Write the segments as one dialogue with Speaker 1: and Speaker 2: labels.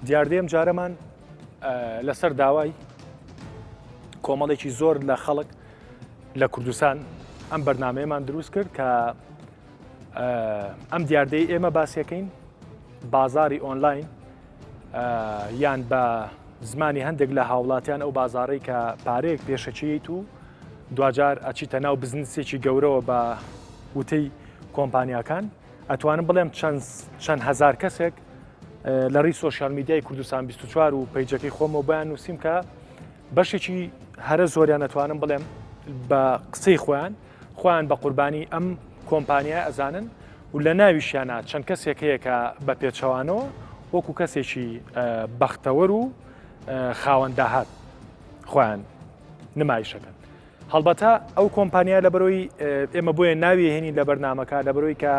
Speaker 1: دیاردەی ئەم جارەمان لەسەر داوای کۆمەڵێکی زۆر لە خەڵک لە کوردستان ئەم بەرنمەیەمان دروست کرد کە ئەم دیاردەی ئێمە باسیەکەین بازاری ئۆنلاین یان بە زمانی هەندێک لە هاوڵاتیان ئەو بازارەی کە پارەیەک پێشەکییت و دواجار ئەچیتە ناو بزنسێکی گەورەوە بە وتەی کۆمپانیاکان ئەتوانم بڵێم چەند هەزار کەسێک لە ڕێی سۆشیال میدیای کوردستان 24 و page ەکەی خۆمەوە بۆیان نووسیم کە بەشێکی هەرە زۆریان ئەتوانم بڵێم بە قسەی خۆیان خۆیان بە قوربانی ئەم کۆمپانیا ئەزانن و لە ناویشیانە چەند کەسێک هەیە کە بە پێچەوانەوە وەکو کەسێکی بەختەوەر و خاوەن داهات خۆیان نمایشەکەن. هەڵبەتە ئەو کۆمپانیا لەبەرەوەی ئێمە بۆیە ناوی هێنین لە بەرنامەکە لەبەرەوەی کە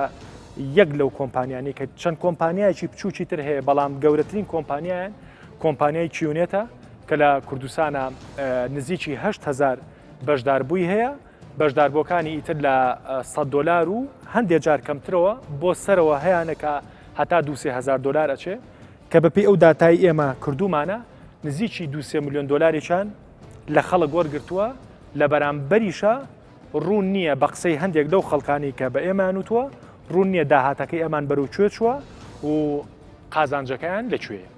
Speaker 1: یەک لەو کۆمپانیانی کە چەند کۆمپانیایکی بچووکی تر هەیە بەڵام گەورەترین کۆمپانیایان کۆمپانیای کیونێتە کە لە کوردستانە نزیکی 8هزار بەشداربووی هەیە بەشداربووەکانی ئیتر لە 100 دلار و هەندێک جار کەمترەوە بۆ سەرەوە هەیانە کە هەتا 2 هزار دلار ئەچێ کە بەپێی ئەو داتای ئێمە کردومانە نزیکی 2 میلیۆن دلارێکیان لە خەڵک وەرگرتووە، لە بەرامبەریشا ڕوون نییە بە قسەی هەندێک لەو خەڵکانی کە بە ئێمەیان وتووە، ڕوون نییە داهاتەکەی ئەمان بەرەو کوێ چووە و قازانجەکەیان لە کوێیە.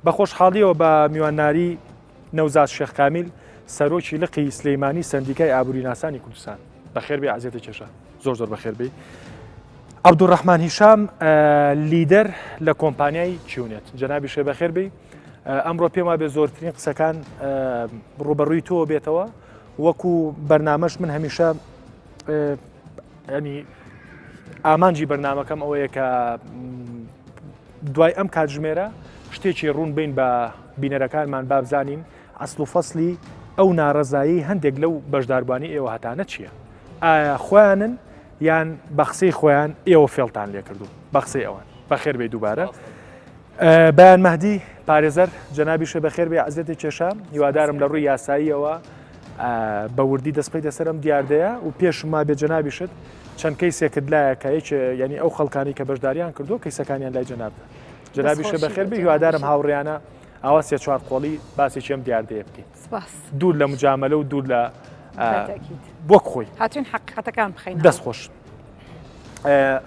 Speaker 1: بە خۆشحاڵییەوە بە میوانناری نەوزاد شێخ کامیل، سەرۆکی لقی سلیمانی سەندیکای ئابووریناسانی کوردستان. بەخێر بێی عەزێتە کێشە. زۆر زۆر بەخێر بێی. عەبدولڕەحمان هیشام، لیدەر لە کۆمپانیای کیونێت. جەنابیشێ بەخێر بێی. ئەمڕۆ پێم وابێ زۆرترین قسەکان ڕوبەڕووی تۆ بێتەوە وەکو بەرنامەش من هەمیشە ینی ئامانجی بەرنمەکەم ئەوەیە کە دوای ئەم کاتژمێرە شتێکی ڕوون بین بە بینەرەکانمان بابزانین ئەسل و فەسلی ئەو ناڕەزایی هەندێک لەو بەشداربووانی ئێوە هەتانە چییە؟ ئایا خۆیانن یان بە قسەی خۆیان ئێوە فێڵتان لێکردو بە قسەی ئەوان بەخێر بێ دووبارە. بەیان مەهدی، پارێزەر، جەنابیشت بەخێر بێی عەزێتی کێشە، هیوادارم لە ڕووی یاساییەوە بە وردی دەست بخەیتە سەر ئەم دیاردەیە و پێشم وابێ جەنابیشت چەند کەیسێکت لایە کە یەکێ یعنی ئەو خەڵکانی کە بەشداریان کردووە کەیسەکانیان لای جەنابتە. جەنابیشت بەخێر بێی هیوادارم هاوڕێیانە ئاوا سێ چوار قۆڵی باسێکی ئەم دیاردەیە بکەین.
Speaker 2: سپاس.
Speaker 1: دوور لە مجاملە و دوور لە وەک خۆی.
Speaker 2: هاتوین حەقیقەتەکان بخەینە.
Speaker 1: دەست خۆش.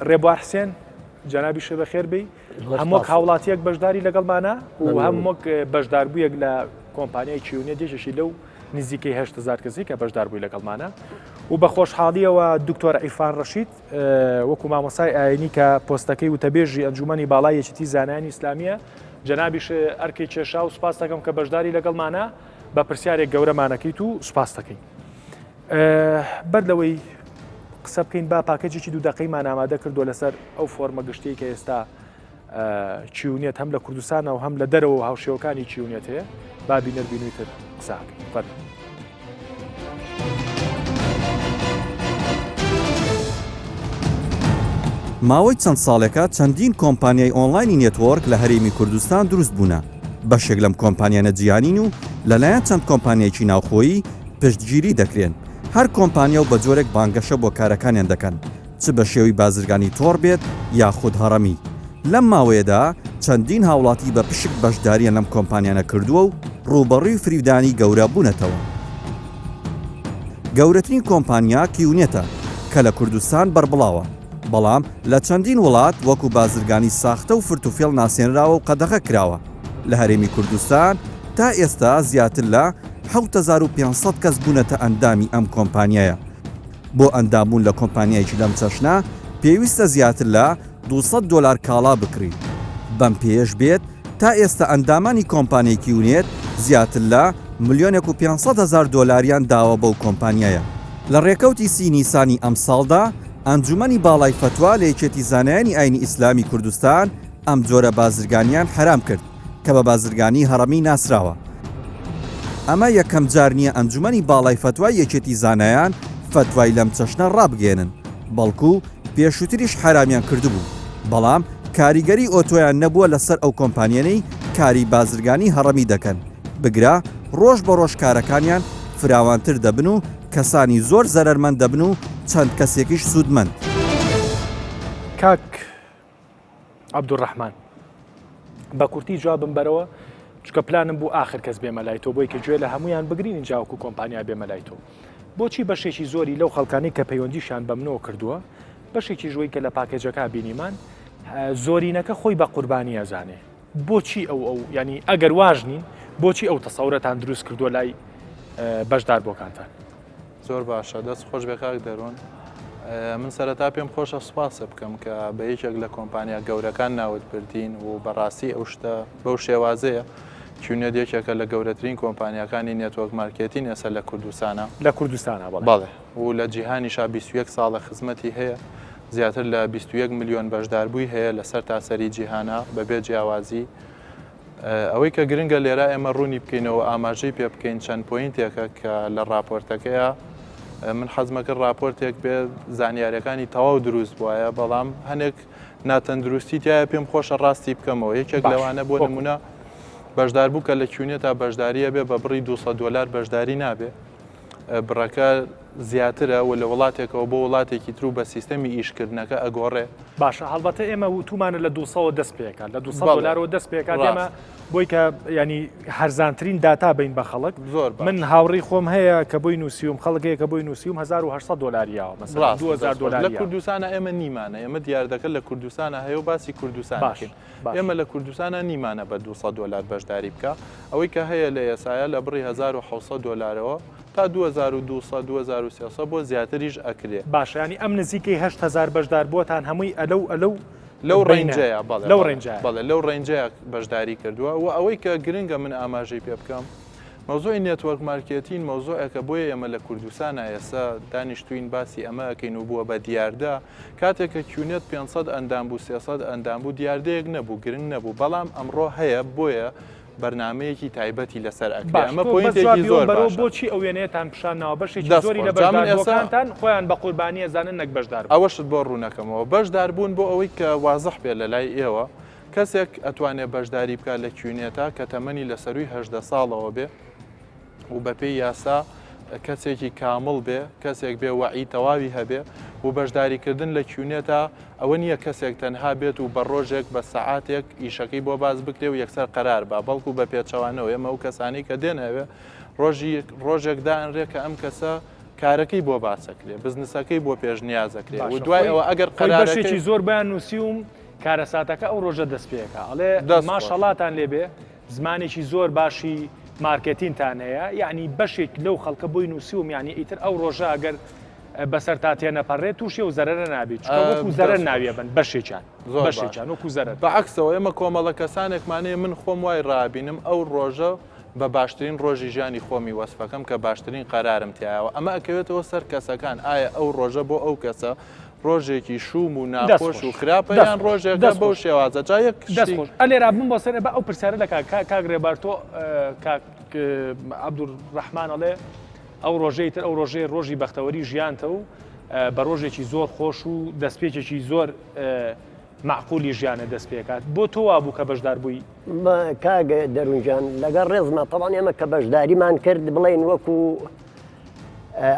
Speaker 1: ڕێبوار حسێن جەنابیشت بەخێر بێی. هەم وەک هاوڵاتیەک بەشداری لەگەڵمانە و هەم وەک بەشداربوویەک لە کۆمپانیای کیونێت یەکێکی لەو نزیکەی 8000 کەسی کە بەشداربووی لەگەڵمانە و بە خۆشحاڵیەوە دکتۆر عیرفان ڕەشید وەکو مامۆسای ئاینی کە پۆستەکەی وتەبێژی ئەنجومەنی باڵای یەکێتی زانایانی ئیسلامیە جەنابیش ئەرکەی کێشا و سوپاس دەکەم کە بەشداری لەگەڵمانە بە پرسیارێک گەورەمانەکەیت و سوپاس دەکەین. بەر لەوەی قسە بکەین با پاکەجێکی دوو دەقەیمان ئامادە کردووە لەسەر ئەو فۆرمە گشتەی کە ئێستا کیونێت هەم لە کوردستانە و هەم لە دەرەوە و هاوشێوەکانی کیونێت هەیە با بینەر بینویتر قسە بکەین فەرموو.
Speaker 3: ماوەی چەند ساڵێکە چەندین کۆمپانیای ئۆنڵاینی network لە هەرێمی کوردستان دروست بوونە، بەشێک لەم کۆمپانیانە جیهانین و لەلایەن چەند کۆمپانیایەکی ناوخۆیی پشتگیری دەکرێن، هەر کۆمپانیا و بە جۆرێک بانگەشە بۆ کارەکانیان دەکەن، چ بە شێوەی بازرگانی تۆڕ بێت یاخود هەڕەمی. لەم ماوەیەدا چەندین هاوڵاتی بە پشک بەشداریان لەم کۆمپانیانە کردووە و ڕووبەڕووی فریودانی گەورە بوونەتەوە. گەورەترین کۆمپانیا کیونێتە کە لە کوردستان بەربڵاوە، بەڵام لە چەندین وڵات وەکو بازرگانی ساختە و فرتوفێڵ ناسێنراوە و قەدەغە کراوە. لە هەرێمی کوردستان تا ئێستا زیاتر لە 7500 کەس بوونەتە ئەندامی ئەم کۆمپانیایە. بۆ ئەندامبوون لە کۆمپانیایەکی لەم چەشنە پێویستە زیاتر لە 200 دۆلار کاڵا بکڕی. بەم پێیەش بێت تا ئێستا ئەندامانی کۆمپانیای کیونێت زیاتر لە ملیۆنێک و 500 هەزار دۆلاریان داوە بەو کۆمپانیایە. لە ڕێکەوتی سی نیسانی ئەمساڵدا ئەنجومەنی باڵای فەتوا لە یەکێتی زانایانی ئاینی ئیسلامی کوردستان ئەم جۆرە بازرگانیان حەرام کرد کە بە بازرگانی هەڕەمی ناسراوە. ئەمە یەکەم جار نییە ئەنجومەنی باڵای فەتوای یەکێتی زانایان فەتوای لەم چەشنە ڕابگەیەنن، بەڵکو پێشووتریش حەرامیان کردبوو، بەڵام کاریگەری ئۆتۆیان نەبووە لەسەر ئەو کۆمپانیانەی کاری بازرگانی هەڕەمی دەکەن، بگرە ڕۆژ بە ڕۆژ کارەکانیان فراوانتر دەبن و کەسانی زۆر زەرەرمەند دەبن و چەند کەسێکیش سوودمەند.
Speaker 1: کاک عەبدولڕەحمان. بە کورتی جوابم بەرەوە چکە پلانم بوو ئاخر کەس بێمە لای تۆ بۆی کە گوێ لە هەمویان بگرین اینجاوەکو کۆمپانیا بێمە لای تۆ بۆچی بەشێکی زۆری لەو خەڵکانی کە پەیوەندیشان بە منەوە کردووە بەشێکی ژوەی کە لە پاکێجەکە بینیمان زۆرینەکە خۆی بە قوربانی ئەزانێ بۆچی ئەو ئەو ینی ئەگەر واژ نین بۆچی ئەو تەسەورەتان دروست کردووە لای بەشدار بۆکانتان
Speaker 2: زۆر باشە دەست خۆش بێ کاک دەروون من سەرەتا پێم خۆشە سوپاسە بکەم کە بە یەکێک لە کۆمپانیا گەورەکان ناوت بردین و بەڕاستی ئەو شتە بەو شێوازەیە QNET یەکێکە لە گەورەترین کۆمپانیاکانی network marketing ئێستا لە کوردستانە
Speaker 1: لە کوردستانە
Speaker 2: بەڵێ و لە جیهانیشا 21 ساڵە خزمەتی هەیە زیاتر لە 21 ملیۆن بەشداربووی هەیە لە سەر تاسەری جیهانە بەبێ جیاوازی ئەوەی کە گرنگە لێرە ئێمە ڕوونی بکەینەوە ئاماژەی پێ بکەین چەند point ێکە کە لە ڕاپۆرتەکەیە من حەزمە کرد ڕاپۆرتێک بێ زانیاریەکانی تەواو دروست بواە بەڵام هەنێک ناتەندروستی تایە پێم خۆشە ڕاستی بکەمەوە یەکێک لەوانە بۆ نمونە بەشدار بوو کە لە QNET ا بەشداریە بێ بە بڕی 200 دلار بەشداری نابێ بڕەکە زیاترە و لە وڵاتێکەوە بۆ وڵاتێکی تر و بە سیستەمی ئیشکردنەکە ئەگۆڕێ.
Speaker 1: باشە هەڵبەتە ئێمە وتومانە لە دووسەوە دەست پێکات لە 200 دلارەوە دەست پێکات ئێمە بۆی کە ینی هەرزانترین داتا بین بە خەڵک
Speaker 2: زۆر
Speaker 1: من هاوڕی خۆم هەیە کە بۆی نووسیوم خەڵک هەیە کە بۆی نووسیوم 1800 دلاریاوە مەسەلەن 2000 دلار
Speaker 2: لە کوردستانە ئێمە نیمانە ئێمە دیاردەکە لە کوردستانە هەیە و باسی کوردستان
Speaker 1: باش
Speaker 2: ئێمە لە کوردستانا نیمانە بە 200 دۆلار بەشداری بکا، ئەوەی کە هەیە لە ئێسایا لە بڕی 1700 دۆلارەوە تا 2200 2300 بۆ زیاتریش ئەکرێ.
Speaker 1: باشە یانی ئەم نزیکەی 8000 بەشداربووەتان هەمووی ئەلەو ئەلەو
Speaker 2: لەو range ەیە بەڵێ
Speaker 1: لەو range ەیە
Speaker 2: بەڵێ لەو range ەیە بەشداری کردووە و ئەوەی کە گرنگە من ئاماژەی پێ بکەم مەوزوعی network marketing مەوزوعێکە بۆیە ئێمە لە کوردستانا ئێستا دانیشتوین باسی ئەمە ئەکەین و بووە بە دیاردە کاتێک کە QNET 500 ئەندام بوو 300 ئەندام بوو دیاردەیەک نەبوو گرنگ نەبوو بەڵام ئەمڕۆ هەیە بۆیە بەرنامەیەکی تایبەتی لەسەر ئەکرێ
Speaker 1: باش
Speaker 2: ئەمە
Speaker 1: تۆ بەس
Speaker 2: point ێکی
Speaker 1: جوابی
Speaker 2: زۆر
Speaker 1: ئەوم بەرەوە
Speaker 2: باشە.
Speaker 1: بۆچی ئەو وێنەیەتان پیشان ناوە بەشێکی
Speaker 2: دەست
Speaker 1: زۆری لە
Speaker 2: خۆش جا من ئێستا
Speaker 1: بەشداربووەکانتان خۆیان بە قوربانی ئەزانن نەک بەشداربوو.
Speaker 2: ئەوەشت بۆ ڕوونەکەمەوە بەشداربوون بۆ ئەوەی کە وازح بێ لە لای ئێوە کەسێک ئەتوانێ بەشداری بکات لە QNET ا کە تەمەنی لە سەرووی 18 ساڵەوە بێ و بەپێی یاسا کەسێکی کامڵ بێ، کەسێک بێ وەعی تەواوی هەبێ و بەشداریکردن لە QNET ا ئەوە نییە کەسێک تەنها بێت و بە ڕۆژێک بە سەعاتێک ئیشەکەی بۆ باس بکرێ و یەکسەر قەرار با بەڵکو بە پێچەوانەوە ئێمە ئەو کەسانەی کە دێن ئەوێ ڕۆژی ڕۆژێک دائەنرێ کە ئەم کەسە کارەکەی بۆ باسەکرێ بزنسەکەی بۆ پێشنیازەکرێ و
Speaker 1: باشە
Speaker 2: دوای
Speaker 1: خۆی
Speaker 2: ئەوە ئەگەر
Speaker 1: خۆی بەشێکی
Speaker 2: قەرارەکەی
Speaker 1: زۆر بەیان نووسیوم کارەساتەکە ئەو ڕۆژە دەست پێکا ئەڵێ
Speaker 2: دەست خۆش.
Speaker 1: ماشەڵاتان لێبێ زمانێکی زۆر باشی مارکێتینتان هەیە یەعنی بەشێک لەو خەڵکە بۆی نووسیوم یەعنی ئیتر ئەو ڕۆژە ئەگەر بەسەرتا تێنەپەڕێت تووشی ئەو زەرەرە نابیت چونکە وەکو زەرەر
Speaker 2: دەست خۆش.
Speaker 1: ناویەبن بەشێکیان
Speaker 2: زۆر باش.
Speaker 1: بەشێکیان وەکو زەرەر.
Speaker 2: بە عەکسەوە ئێمە کۆمەڵە کەسانێکمان هەیە من خۆم وای ڕابینم ئەو ڕۆژە بە باشترین ڕۆژی ژیانی خۆمی وەسفەکەم کە باشترین قەرارم تیایەوە ئەمە ئەکەوێتەوە سەر کەسەکان ئایا ئەو ڕۆژە بۆ ئەو کەسە ڕۆژێکی شوم و
Speaker 1: دەست
Speaker 2: ناخۆش و
Speaker 1: خۆش
Speaker 2: خراپە
Speaker 1: دەست
Speaker 2: یان
Speaker 1: خۆش
Speaker 2: ڕۆژێکە
Speaker 1: دەست
Speaker 2: بەو
Speaker 1: خۆش
Speaker 2: شێوازە جا یەک
Speaker 1: دەست
Speaker 2: شتی
Speaker 1: خۆش ئەلێرا بم بۆ سەر بە ئەو پرسیارە لە کاک کاک ڕێبار تۆ کاک عەبدولڕەحمان ئەڵێ ئەو ڕۆژەی تر ئەو ڕۆژەی ڕۆژی بەختەوەری ژیانتە و بە ڕۆژێکی زۆر خۆش و دەستپێکێکی زۆر مەعقولی ژیانە دەست پێکات بۆ تۆ وابوو کە بەشدار بووی؟
Speaker 4: کاک دەروون گیان لەگەڵ ڕێزما تەبعەن ئێمە کە بەشداریمان کرد بڵێین وەکو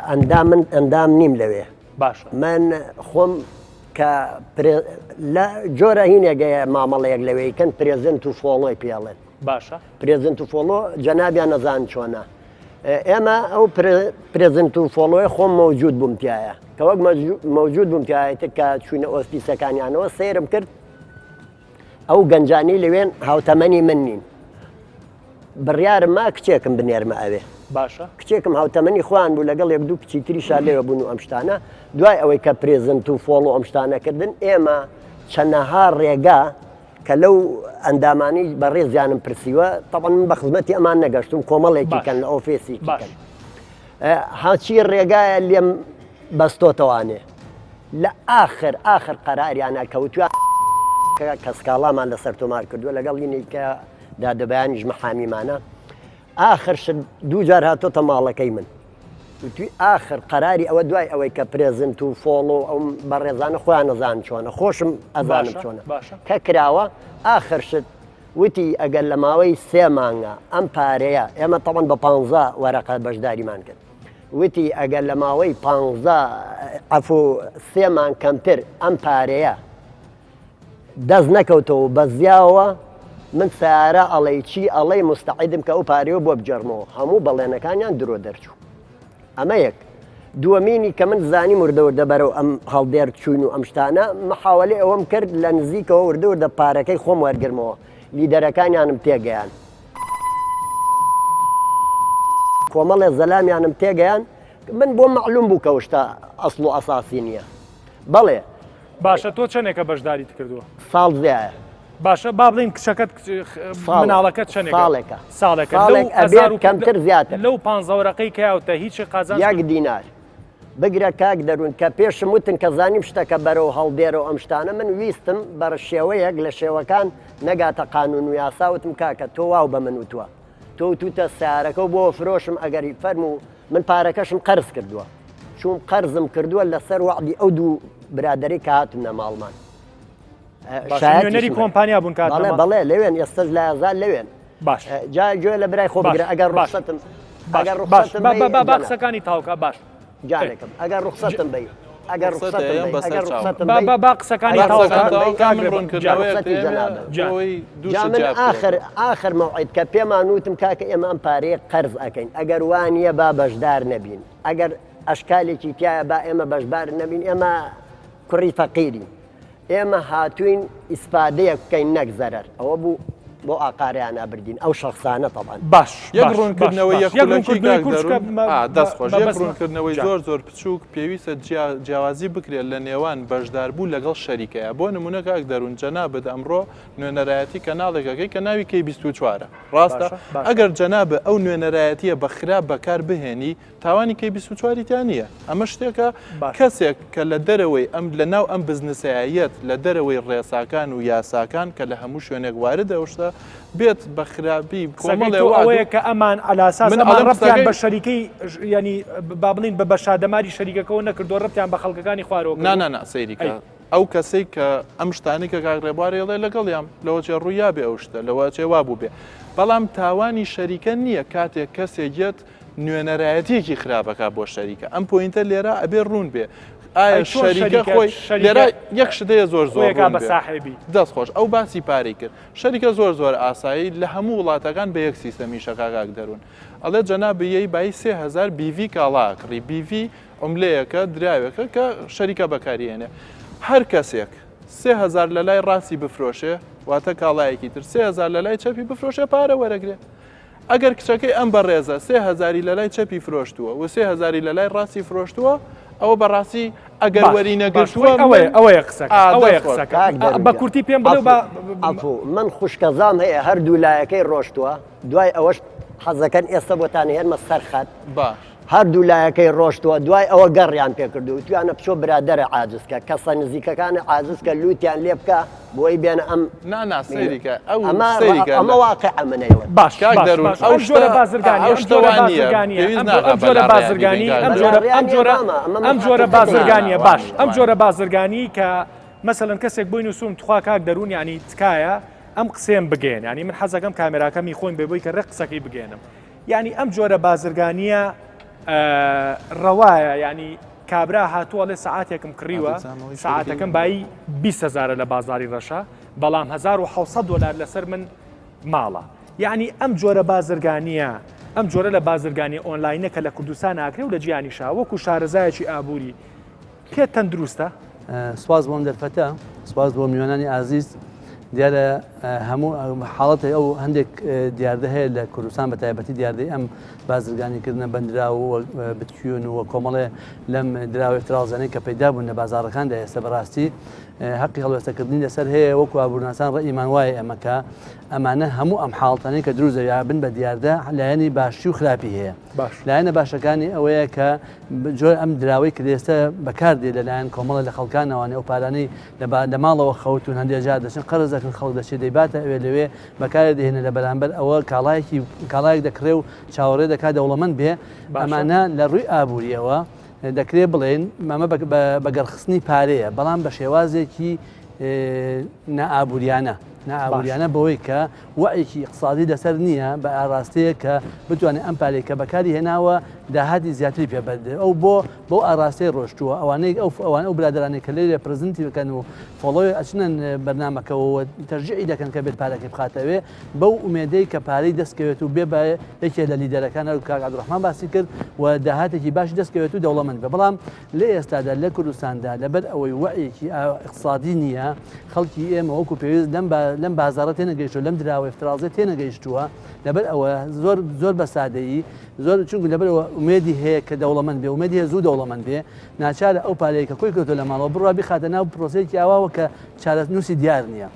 Speaker 4: ئەندام من ئەندام نیم لەوێ
Speaker 1: باشە.
Speaker 4: من خۆم کە لە جۆرە هینێگەیە مامەڵەیەک لەوێی کەن present و follow ی پێڵێن
Speaker 1: باشە
Speaker 4: present و follow جەنابیان نەزان چۆنە ئێمە ئەو present و follow ی خۆم مەوجود بووم تایە کە وەک مەوجود بووم تایەتر کە چوینە ئۆفیسەکانیانەوە سەیرم کرد ئەو گەنجانی لەوێن هاوتەمەنی من نین بڕیارم ما کچێکم بنێرمە ئەوێ.
Speaker 1: باشە.
Speaker 4: کچێکم هاوتەمەنی خۆیان بوو لەگەڵ یەک دوو کچی تریشا لەوێ بوون و ئەم شتانە، دوای ئەوەی کە present و follow ئەم شتانە کردن ئێمە چەنەها ڕێگا کە لەو ئەندامانی بەڕێزیانم پرسیوە تەبعەن من بە خزمەتی ئەمان نەگەشتوم کۆمەڵێکی
Speaker 1: باش.
Speaker 4: کەن لە ئۆفێسێکی
Speaker 1: باش.
Speaker 4: کەن هاچی ڕێگایە لێم بەستۆتەوانێ لە ئاخر ئاخر قەراریانە کەوتویان کە سکاڵامان لەسەر تۆمار کردووە لەگەڵ ینی کە دادەبەیانیش مەحامیمانە ئاخر شت دوو جار هاتۆتە ماڵەکەی من وتوی ئاخر قەراری ئەوە دوای ئەوەی کە present و follow ئەو بەڕێزانە خۆیان نەزان چۆنە خۆشم ئەزانم چۆنە کە کراوە ئاخر شت وتی ئەگەر لە ماوەی سێ مانگە ئەم پارەیە ئێمە تەبعەن بە پانزە وەرەقە بەشداریمان کرد وتی ئەگەر لە ماوەی پانزە عەفو سێ مانگ کەمتر ئەم پارەیە دەست نەکەوتەوە و بەزیاوە. من سەیارە ئەڵێی چی ئەڵێی موستەعیدم کە ئەو پارەیەو بۆ بگێڕمەوە هەموو بەڵێنەکانیان درۆ دەرچوو ئەمە یەک دووەمینی کە من زانیم وردە وردە بەرەو ئەم هەڵدێر چوین و ئەم شتانە محاوەلەی ئەوەم کرد لە نزیکەوە وردە وردە پارەکەی خۆم وەرگرمەوە لیدەرەکانیانم تێگەیان کۆمەڵێ زەلامیانم تێگەیان من بۆ معلوم بوو کە شتە ئەسڵ و ئەساسی نییە بەڵێ.
Speaker 1: باشە تۆ چەنێکە بەشداریت کردووە؟
Speaker 4: ساڵ زیایە.
Speaker 1: باشە با بڵێین کچەکەت مناڵەکەت چەنێکە؟
Speaker 4: ساڵێکە.
Speaker 1: ساڵێکە.
Speaker 4: ساڵێک ئەبێت کەمتر زیاتر.
Speaker 1: لەو پانزە وەرەقەی کە یاوتە هیچی قازانج
Speaker 4: یەک دینار. بگرە کاک دەروون کە پێشم وتن کە زانیم شتەکە بەرەو هەڵدێرە و ئەم شتانە من ویستم بە شێوەیەک لە شێوەکان نەگاتە قانون و یاسا وتم کاکە تۆ واو بە من وتووە تۆ وتوتە سیارەکەو بۆ فرۆشم ئەگەر فەرموو من پارەکەشم قەرز کردووە چوم قەرزم کردووە لەسەر وەعدی ئەو دوو برادەرەی کە هاتنە ماڵمان
Speaker 1: نوێنەری کۆمپانیا بوون کات
Speaker 4: بەڵێ بەڵێ لەوێن ئێستاش لە ئازار لەوێن
Speaker 1: باش
Speaker 4: جا گوێ لە برای خۆ بگرە ئەگەر ڕوخسەتم
Speaker 1: ئەگەر ڕوخسەتم با قسەکانی تاوکە باش
Speaker 4: جانەکەم ئەگەر ڕوخسەتم بی ئەگەر ڕوخسەتم بی ئەگەر ڕوخسەتم
Speaker 1: بی با با قسەکانی
Speaker 4: جا من ئاخر ئاخر مەوعید کە پێمان وتم کاکە ئێمە ئەم پارەیە قەرز ئەکەین ئەگەر وانییە با بەشدار نەبین ئەگەر ئەشکالێکی تایە با ئێمە بەشبار نەبین ئێمە کوڕی فەقیرین ئێمە هاتووین ئیسفادەیەک بکەین نەک زەرەر ئەوە بوو بۆ ئاقاریانە بردین ئەو شخصانە تەبان
Speaker 1: باش
Speaker 2: یەک ڕوونکردنەوەی یەک ڕوونکردنەوەی کورت دەست خۆش یەک ڕوونکردنەوەی زۆر زۆر بچووک پێویستە جیاوازی بکرێت لە نێوان بەشداربوو لەگەڵ شەریکەیە بۆ نمونە کاک دەروون جەنابت ئەمڕۆ نوێنەرایەتی کەناڵێک ئەکەی کە ناوی کەی 24 ە ڕاستە ئەگەر جەنابت ئەو نوێنەرایەتیە بە خراپ بەکار بهێنی تاوانی کەی 24 ی تیا نییە ئەمە شتێکە کەسێک کە لە دەرەوەی ئەم لە ناو ئەم بزنسەیەت لە دەرەوەی ڕێساکان و یاساکان کە لە هەموو شوێنێک واردە ئەو شتە بێت بە خراپی
Speaker 1: کۆمەڵێ ئەوەیە کە ئەمان عەلاساس من ئەمان ڕەبتیان بە شەریکەی ینی با بڵین بە بەشادەماری شەریکەکەەوە نەکردووە ڕەبتیان بە خەڵکەکانی خوارەوە
Speaker 2: نا نا نا سەیری کە ئەو کەسەی کە ئەم شتانەی کە کاک ڕێبوار ئەڵێ لەگەڵیام لەوەچێ ڕوویابێ ئەو شتە لەوەچێ وابوو بێ بەڵام تاوانی شەریکە نییە کاتێک کەسێک یەت نوێنەرایەتیەکی خراپەکە بۆ شەریکە ئەم point ە لێرە ئەبێ ڕوون بێ ئایا شەریکە خۆی لێرە یەک شتەیە زۆر زۆر
Speaker 1: بە ساحێبی
Speaker 2: دەست خۆش ئەو باسی پارەی کرد شەریکە زۆر زۆر ئاسایی لە هەموو وڵاتەکان بە یەک سیستەمی شەکا کاک دەروون ئەڵێ جەنابی یەی بایی 3000 BV کاڵا کڕی BV عوملەیەکە، دراوێکە کە شەریکە بەکاری ئێنێ. هەر کەسێک 3000 لە لای ڕاستی بفرۆشێ، واتە کاڵایەکی تر 3000 لە لای چەپی بفرۆشێ پارە وەرەگرێ. ئەگەر کچەکەی ئەم بەڕێزە سێ هەزاری لە لای چەپی فرۆشتووە و سێ هەزاری لە لای ڕاستی فرۆشتووە، ئەوە بەڕاستی ئەگەر
Speaker 1: باش
Speaker 2: وەری
Speaker 1: باش
Speaker 2: نەگرتووە
Speaker 1: خۆی ئەوەیە
Speaker 2: من
Speaker 1: ئەوەیە قسەکە
Speaker 2: ئا
Speaker 1: ئەوەیە
Speaker 2: دەست خۆش.
Speaker 1: قسەکە
Speaker 4: کاک
Speaker 1: ئا، بە
Speaker 4: دەروون
Speaker 1: کورتی پێم بڵێ و
Speaker 4: عەفو
Speaker 1: با
Speaker 4: عەفو من خوشکەزام هەیە هەردوو لایەکەی ڕۆشتووە دوای ئەوەش حەزەکەن ئێستا بۆتان هێنمە سەر خەت
Speaker 2: باش.
Speaker 4: هەردوو لایەکەی ڕۆشتووە دوای ئەوە گەڕیان پێکردووە وتویانە بچۆ برادەرە عاجز کە کەسە نزیکەکانە عاجز کە لوتیان لێ بکە بۆی بێنە ئەم
Speaker 2: نا نا سەیری کە ئەو
Speaker 4: ئەمە
Speaker 2: سەیری کە
Speaker 4: ئەمە واقعە من ئەیڵێم.
Speaker 1: باش
Speaker 2: کاک
Speaker 1: باش
Speaker 2: دەروون
Speaker 1: باش
Speaker 2: ئەو
Speaker 1: ئەم جۆرە
Speaker 2: شتە
Speaker 1: بازرگانیە
Speaker 2: ئەو
Speaker 1: ئەم
Speaker 2: شتە
Speaker 1: جۆرە
Speaker 2: وا نییە
Speaker 1: بازرگانیە
Speaker 2: پێویست
Speaker 1: ئەم
Speaker 2: ناکا
Speaker 1: ئەم جۆرە
Speaker 2: بەلاڕێیانی
Speaker 1: بازرگانی
Speaker 2: بین کاک
Speaker 1: ئەم
Speaker 2: دەروون.
Speaker 1: جۆرە ئەم
Speaker 4: بەلاڕێیانیە
Speaker 1: جۆرە
Speaker 4: مامە ئەمە
Speaker 1: ئەم
Speaker 4: من
Speaker 1: جۆرە
Speaker 4: حەقیقەتێکە.
Speaker 2: نا نا
Speaker 1: بازرگانیە
Speaker 2: وا
Speaker 1: باش
Speaker 2: نییە
Speaker 1: ئەم
Speaker 2: وا
Speaker 1: جۆرە
Speaker 2: نییە.
Speaker 1: بازرگانی کە مەسەلەن کەسێک بۆی نووسوم تخوا کاک دەروون یانی تکایە ئەم قسەیەم بگەیەن یانی من حەزەکەم کامێراکەم هی خۆیم بێ بۆی کە ڕێک قسەکەی بگەیەنم یانی ئەم جۆرە بازرگانیە ڕەوایە یانی کابرا هاتووە ئەڵێ سەعاتێکم کڕیوە سەعاتەکەم بایی 20 هەزارە لە بازاری ڕەشە بەڵام 1600 دلار لەسەر من ماڵە یعنی ئەم جۆرە بازرگانیە ئەم جۆرە لە بازرگانی ئۆنلاینە کە لە کوردستان ئاکرێ و لە جیهانیشا وەکو شارەزایەکی ئابووری پێت تەندروستە؟
Speaker 5: سوپاس بۆ ئەم دەرفەتە، سوپاس بۆ میوانانی ئازیز. دیارە هەموو حاڵەتی ئەو هەندێک دیاردە هەیە لە کوردستان بە تایبەتی دیاردەی ئەم بازرگانیکردنە بەندراو و بتکیون و کۆمەڵێ لەم دراوە افتراضیانەی کە پەیدا بوون لە بازاڕەکاندا ئێستا بەڕاستی هەقی هەڵوێستەکردنی لەسەر هەیە وەکو ئابوورناسان ڕەئیمان وایە ئێمە کە ئەمانە هەموو ئەم حاڵتانەی کە دروست دەبێ بن بە دیاردە لایەنی باشی و خراپی هەیە
Speaker 1: باش.
Speaker 5: لایەنە باشەکانی ئەوەیە کە جۆر ئەم دراوەی کە ئێستا بەکاردێ لەلایەن کۆمەڵە لە خەڵکانەوانێ ئەو پارانەی لە ماڵەوە خەوتون هەندێک جار دەچن قەرز دەکەن خەڵک دەچێت دەیباتە ئەوێ لەوێ بەکارێ دەهێنێ لە بەرامبەر ئەوە کاڵایەکی کاڵایەک دەکڕێ و چاوەڕێ دەکات دەوڵەمەند بێ ئەمانە لە ڕووی ئابووریەوە دەکرێ بڵێن مەمە بەگەڕخستنی پارەیە بەڵام بە شێوازێکی نائابووریانە. نائابووریانە بەوەی کە وەعیەکی ئیقتسادی لەسەر نییە بە ئاراستەیەک کە بتوانێت ئەم پارەی کە بەکاری هێناوە داهاتی زیاتری پێ بەدرێت ئەو بۆ بەو ئاراستەی ڕۆشتووە ئەوانەی ئەو ئەوان ئەو برادەرانەی کە لێرە present ی بکەن و follow ی ئەچنە بەرنامەکەوە و تەرجیعی دەکەن کە بێت پارەکەی بخاتەوێ بەو ئومێدەی کە پارەی دەست کەوێت و بێ بە یەکێ لە leader ەکان هەر کاک عەبدولڕەحمان باسی کرد و داهاتێکی باشی دەست کەوێت و دەوڵەمەند بێ بەڵام لە ئێستادا لە کوردستاندا لەبەر ئەوەی وەعیەکی ئیقتسادی نییە، خەڵکی ئێمە وەکو پێویست لەم لەم بازاڕە تێنەگەیشتووە، لەم دراوە ئیفترازیە تێنەگەیشتووە، لەبەر ئەوە زۆر زۆر بە سادەیی زۆر چونکو لەبەر ئەوە ئومێدی هەیە کە دەوڵەمەند بێ، ئومێدی هەیە زوو دەوڵەمەند بێ، ناچارە ئەو پارەیە کە کۆی کردووە لە ماڵەوە بڕوا بیخاتە ناو پرۆسەیەکی ئاواوە کە چارەنووسی دیار نییە.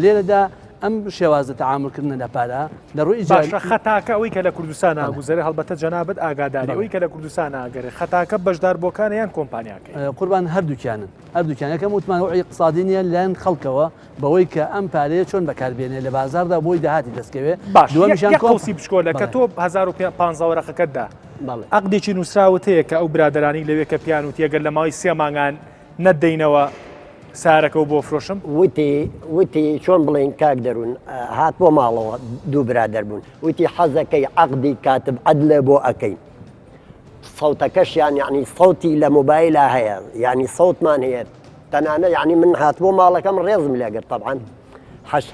Speaker 5: لێرەدا ئەم شێوازە تەعامول کردنە لە پارە لە ڕووی ئیجار
Speaker 1: باشە خەتاکە ئەوەی کە لە کوردستان ئاگوزەرێ هەڵبەتە جەنابت ئاگاداری ئەوەی کە لە کوردستان ئاگەرێ خەتاکە بەشداربووەکانە یان کۆمپانیاکەی؟
Speaker 5: قوربان هەردووکیانن هەردووکیان یەکەم وتمان وەعی اقتصادی نییە لایەن خەڵکەوە بەوەی کە ئەم پارەیە چۆن بەکاربێنێ لە بازاردا بۆی داهاتی دەستکەوێ
Speaker 1: باش
Speaker 5: دووەمیشیان
Speaker 1: یەک قوسی بچکۆلە کە تۆ 1015 وەرەقەکەت دا عەقدێکی نووسراوت هەیە کە ئەو برادەرانی لەوێ کە پیان وتی ئەگەر لە ماوەی سێ مانگان نەتدەینەوە سارەکەو بۆ فرۆشم؟
Speaker 4: وتی وتی چۆن بڵێین کاک دەروون هات بۆ ماڵەوە دوو برادەر بوون وتی حەزەکەی عەقدی کاتب عەدلە بۆ ئەکەین سەوتەکەشیان یعنی سەوتی لە مۆبایلا هەیە یعنی سەوتمان هەیە تەنانە یعنی من هات بۆ ماڵەکەم ڕێزم لێگرت طبعا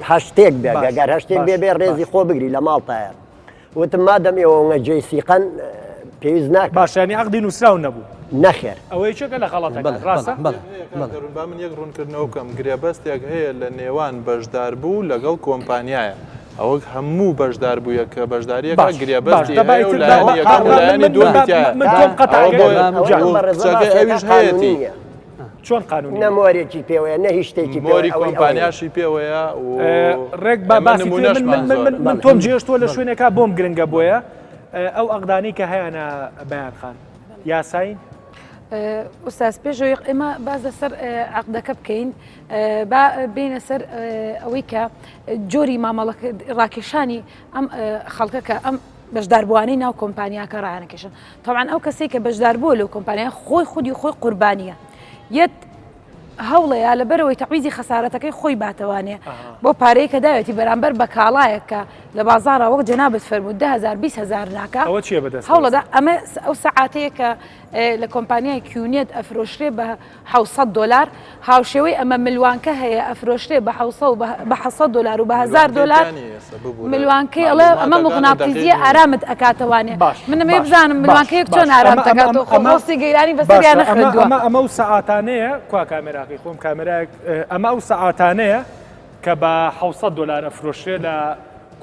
Speaker 4: هەشتێک بێ گەر هەشتێک بێ بێ ڕێزی خۆ بگری لە ماڵتایە وتم مادەم ئێوە ئەونە جێی سیقەن پێویست ناکا.
Speaker 1: باشە یانی عەقدی نووسراو نەبوو؟
Speaker 4: نەخێر.
Speaker 1: ئەوە یەکێکە لە غەڵەتەکان ڕاستە؟
Speaker 5: بەڵێ
Speaker 2: کاک دەروون با من یەک ڕوونکردنەوە بکەم گرێبەستێک هەیە لە نێوان بەشداربوو لەگەڵ کۆمپانیایە ئەوە هەموو بەشداربوویەک کە بەشداریەکە
Speaker 1: باش باش
Speaker 2: گرێبەستی
Speaker 1: دەبا
Speaker 2: هەیە و
Speaker 1: ئیتر با
Speaker 2: لایەنی
Speaker 1: با
Speaker 2: یەکەم و
Speaker 1: با من
Speaker 2: لایەنی
Speaker 1: من
Speaker 2: دووەمی
Speaker 1: با
Speaker 2: تیایە
Speaker 1: من تۆم قەتع
Speaker 2: ئەوە بۆ
Speaker 1: کرد
Speaker 4: ئەوەی
Speaker 1: جا
Speaker 4: ئەم بەڕێزە
Speaker 2: کچەکەی
Speaker 4: باسی ئەکا
Speaker 2: ئەویش
Speaker 4: قانونی
Speaker 2: هەیەتی
Speaker 4: نییە.
Speaker 1: چۆن قانونی
Speaker 4: نە
Speaker 1: نییە؟
Speaker 4: مۆرێکی پێوەیە نە هیچ شتێکی پێوەیە
Speaker 2: مۆری
Speaker 4: ئەوەی ئەوەیە.
Speaker 2: کۆمپانیاشی پێوەیە و
Speaker 1: ڕێک با
Speaker 2: ئێمە
Speaker 1: باسی تر من من
Speaker 2: نمونەشمان
Speaker 1: من من
Speaker 2: زۆرە.
Speaker 1: من تۆم جێشتووە لە شوێنێکا بۆم گرنگە بۆیە ئەو ئەقدانەی کە هەیانە بەیان خان یاساین؟
Speaker 6: ئوستاز پێشەوەی ئێمە باس لەسەر عەقدەکە بکەین با بینە سەر ئەوەی کە جۆری مامەڵە ڕاکێشانی ئەم خەڵکە کە ئەم بەشداربووانەی ناو کۆمپانیاکە ڕایانکێشن تەبعەن ئەو کەسێک کە بەشدار بووە لەو کۆمپانیا خۆی خودی خۆی قوربانیە یەت هەوڵەیە لەبەرەوەی تەعویزی خەسارەتەکەی خۆی باتەوانێ بۆ پارەی کە داوێتی بەرامبەر بە کاڵایەک کە لە بازاڕە وەک جەنابت فەرموو 10000 20000 ناکە
Speaker 1: ئەوە چییە بەدەست
Speaker 6: هەوڵەدا ئەمە ئەو سەعاتەیە کە لە کۆمپانیای QNET ئەفرۆشرێ بە 700 دلار هاوشێوەی ئەمە ملوانکە هەیە ئەفرۆشرێ بە 700 بە 700 دلار و بە 1000 دلار ملوانکەی ئەڵێ ئەمە مغناطیزیە ئارامت ئەکاتەوانێ من ئەمەوێ بزانم ملوانکەیەک چۆن ئارامت ئەکاتەوە خۆ مۆسی گەیرانی بەسەریا نەخوێندووە.
Speaker 1: ئەمە ئەمە ئەو سەعاتانەیە کوا کامێراکەی خۆم کامێرایەک ئەمە ئەو سەعاتانەیە کە بە 700 دلار ئەفرۆشرێ لە